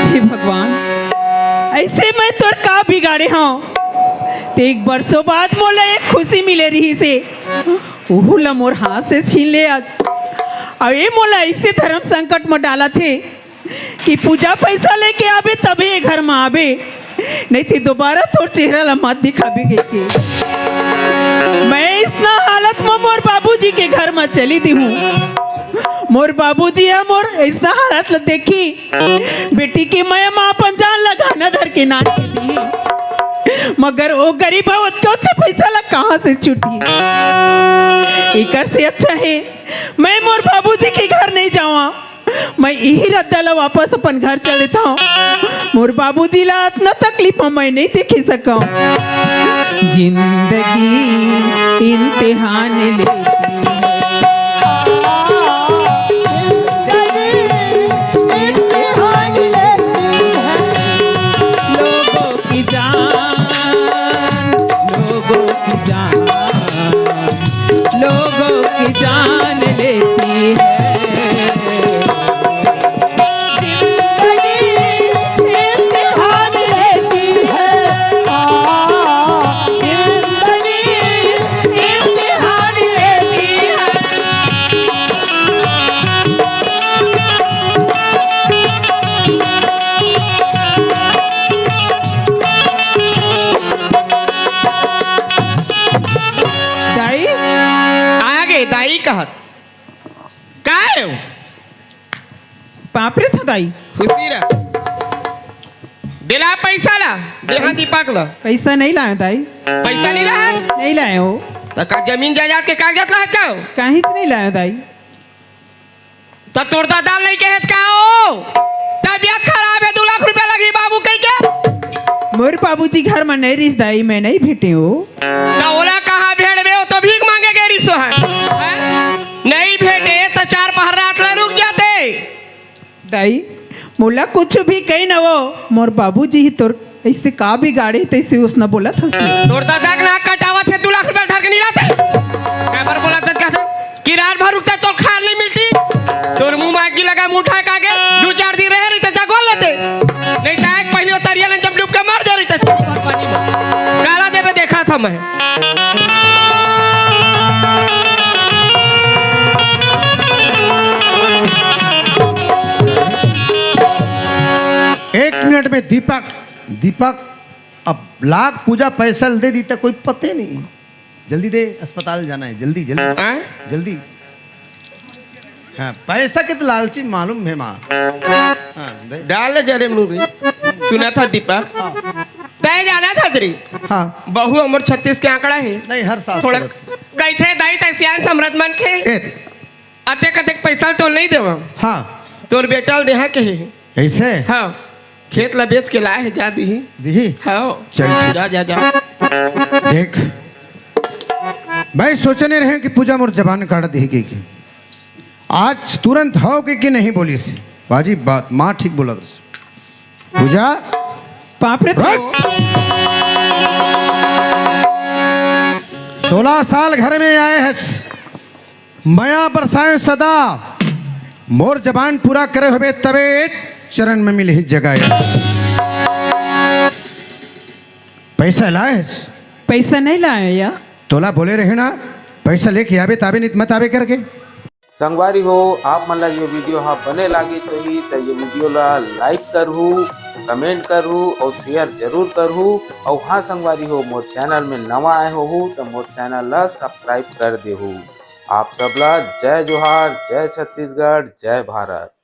हे भगवान, ऐसे मैं तोर का बिगाड़े हूँ? ते एक बरसों बाद मोला एक खुशी मिले रहिसे, ओहू ला मोर हाथ से छीन ले आज। अउ ए मोला ऐसे धर्म संकट में डालत हे कि पूजा पैसा लेके आबे तबे ए घर में आबे, नहीं ते दोबारा तोर चेहरा ला मत दिखाबे कहिके। मैं इसना हालत में मोर बाबूजी के घर में चली दी हूँ। मोर बाबूजी ह मोर इसना हालत ला देखी, बेटी के मया म अपन जान ला गहना धर के नान के दिही, मगर ओ गरीब ह ओतके ओतके पैसा ला कहाँ से छुटी? एकर से अच्छा हे मैं मोर बाबूजी के घर नहीं जावा, मैं इही रद्दा ला वापस अपन घर चल देता हूँ। मोर बाबूजी ला अतना तकलीफ में मैं नहीं देखी सकूँ। जिंदगी इम्तिहान लेती है। इम्तिहान लेती है। लोगों की जान, लोगों की जान, लोगों की जान लेती है। जिंदगी इम्तिहान लेती है। आ, जिंदगी इम्तिहान लेती है। दाई? आगे दाई कहत। काय हो? बाप रे था दाई। खुशी रह। दिला पैसा ला, देहा दीपक ला। पैसा नहीं लाए दाई। पैसा नहीं लाए? नहीं लाए हो। तो का जमीन जायदाद के कागजात ला का हो? काहीच नहीं लाए दाई। त तोर दादा ल नइ कहेच का ओ? तबियत खराब हे, दू लाख रुपया लगही बाबू कहिके। मोर बाबूजी घर म नइ रिहिस दाई, मैं नइ भेंटेंव। त ओला कहाँ भेंटबे, ओ तो भीख मांगे गे रिहिस हे। हैं? नइ भेंटे त चार पहर रात ल रुक जाते। दाई, मोला कुछु भी कहि न ओ, मोर बाबूजी ही तोर अइसे का बिगाड़े, तइसे ओसना बोलत हस। तोर दादा के नाक कटावत हे, दू लाख रुपया धर के नइ लाते। काबर बोलत हस, कहत हस कि रात भर रुकता तोर खाए ल नइ मिलती। तोर मुंह म आगी लगा, मुंह उठा के आगे, दू चार दिन रहे रहिते, जा गोल लेते। नइ त आए पहिली ओ तरिया ल जब डूब के मर जा रहिते, पानी म। काला देबे देखत हंव मैं। एक मिनट में दीपक, दीपक, अब लाख पूजा पैसा ल दे दी त कोई पते नहीं। जल्दी दे, अस्पताल जाना है, जल्दी, जल्दी, आय? जल्दी। हाँ, पैसा के तो लालची मालूम है माँ। हाँ, दे। डाल ले जरे मुंह में। सुना था दीपक? हाँ। तय जाना था तेरी। हाँ। बहू अमर छत्तीस के आंकड़ा है। नहीं, हर सास थोड़ा करत। कइथे दाई तय सियान समरत मन के। ए दे। अतेक अतेक पैसा तो नहीं देवा। हाँ। तोर बेटा ल देहा के है। ऐसे? हाँ। खेत ला बेच के लाए है, जा दीही। दीही? हाँ। चल ठीक। जा, जा, जा। देख, मैं सोचने रहे कि पूजा मोर जबान काट दीही कि, कि आज तुरंत हो के कि नहीं बोलिस। बाजी बात, माँ ठीक बोलत रहिस। पूजा। बाप रे, तो रख। सोलह साल घर में आए हैं, मया बरसाए सदा, मोर जबान पूरा करे होबे तबे चरण में मिलही जगह। पैसा लाए? पैसा नहीं लाए या? तोला बोले रहे ना, पैसा लेके आबे ताबे, नित मत आबे करके। संगवारी हो, आप मन ला ये वीडियो हा बने लागिस होही त ये वीडियो ला लाइक करहू, कमेंट करहू और शेयर जरूर करहू। और हाँ संगवारी हो, मोर चैनल में नवा आए होहू त मोर चैनल ला सब्सक्राइब कर देहू। आप सब ला जय जोहार, जय छत्तीसगढ़, जय भारत।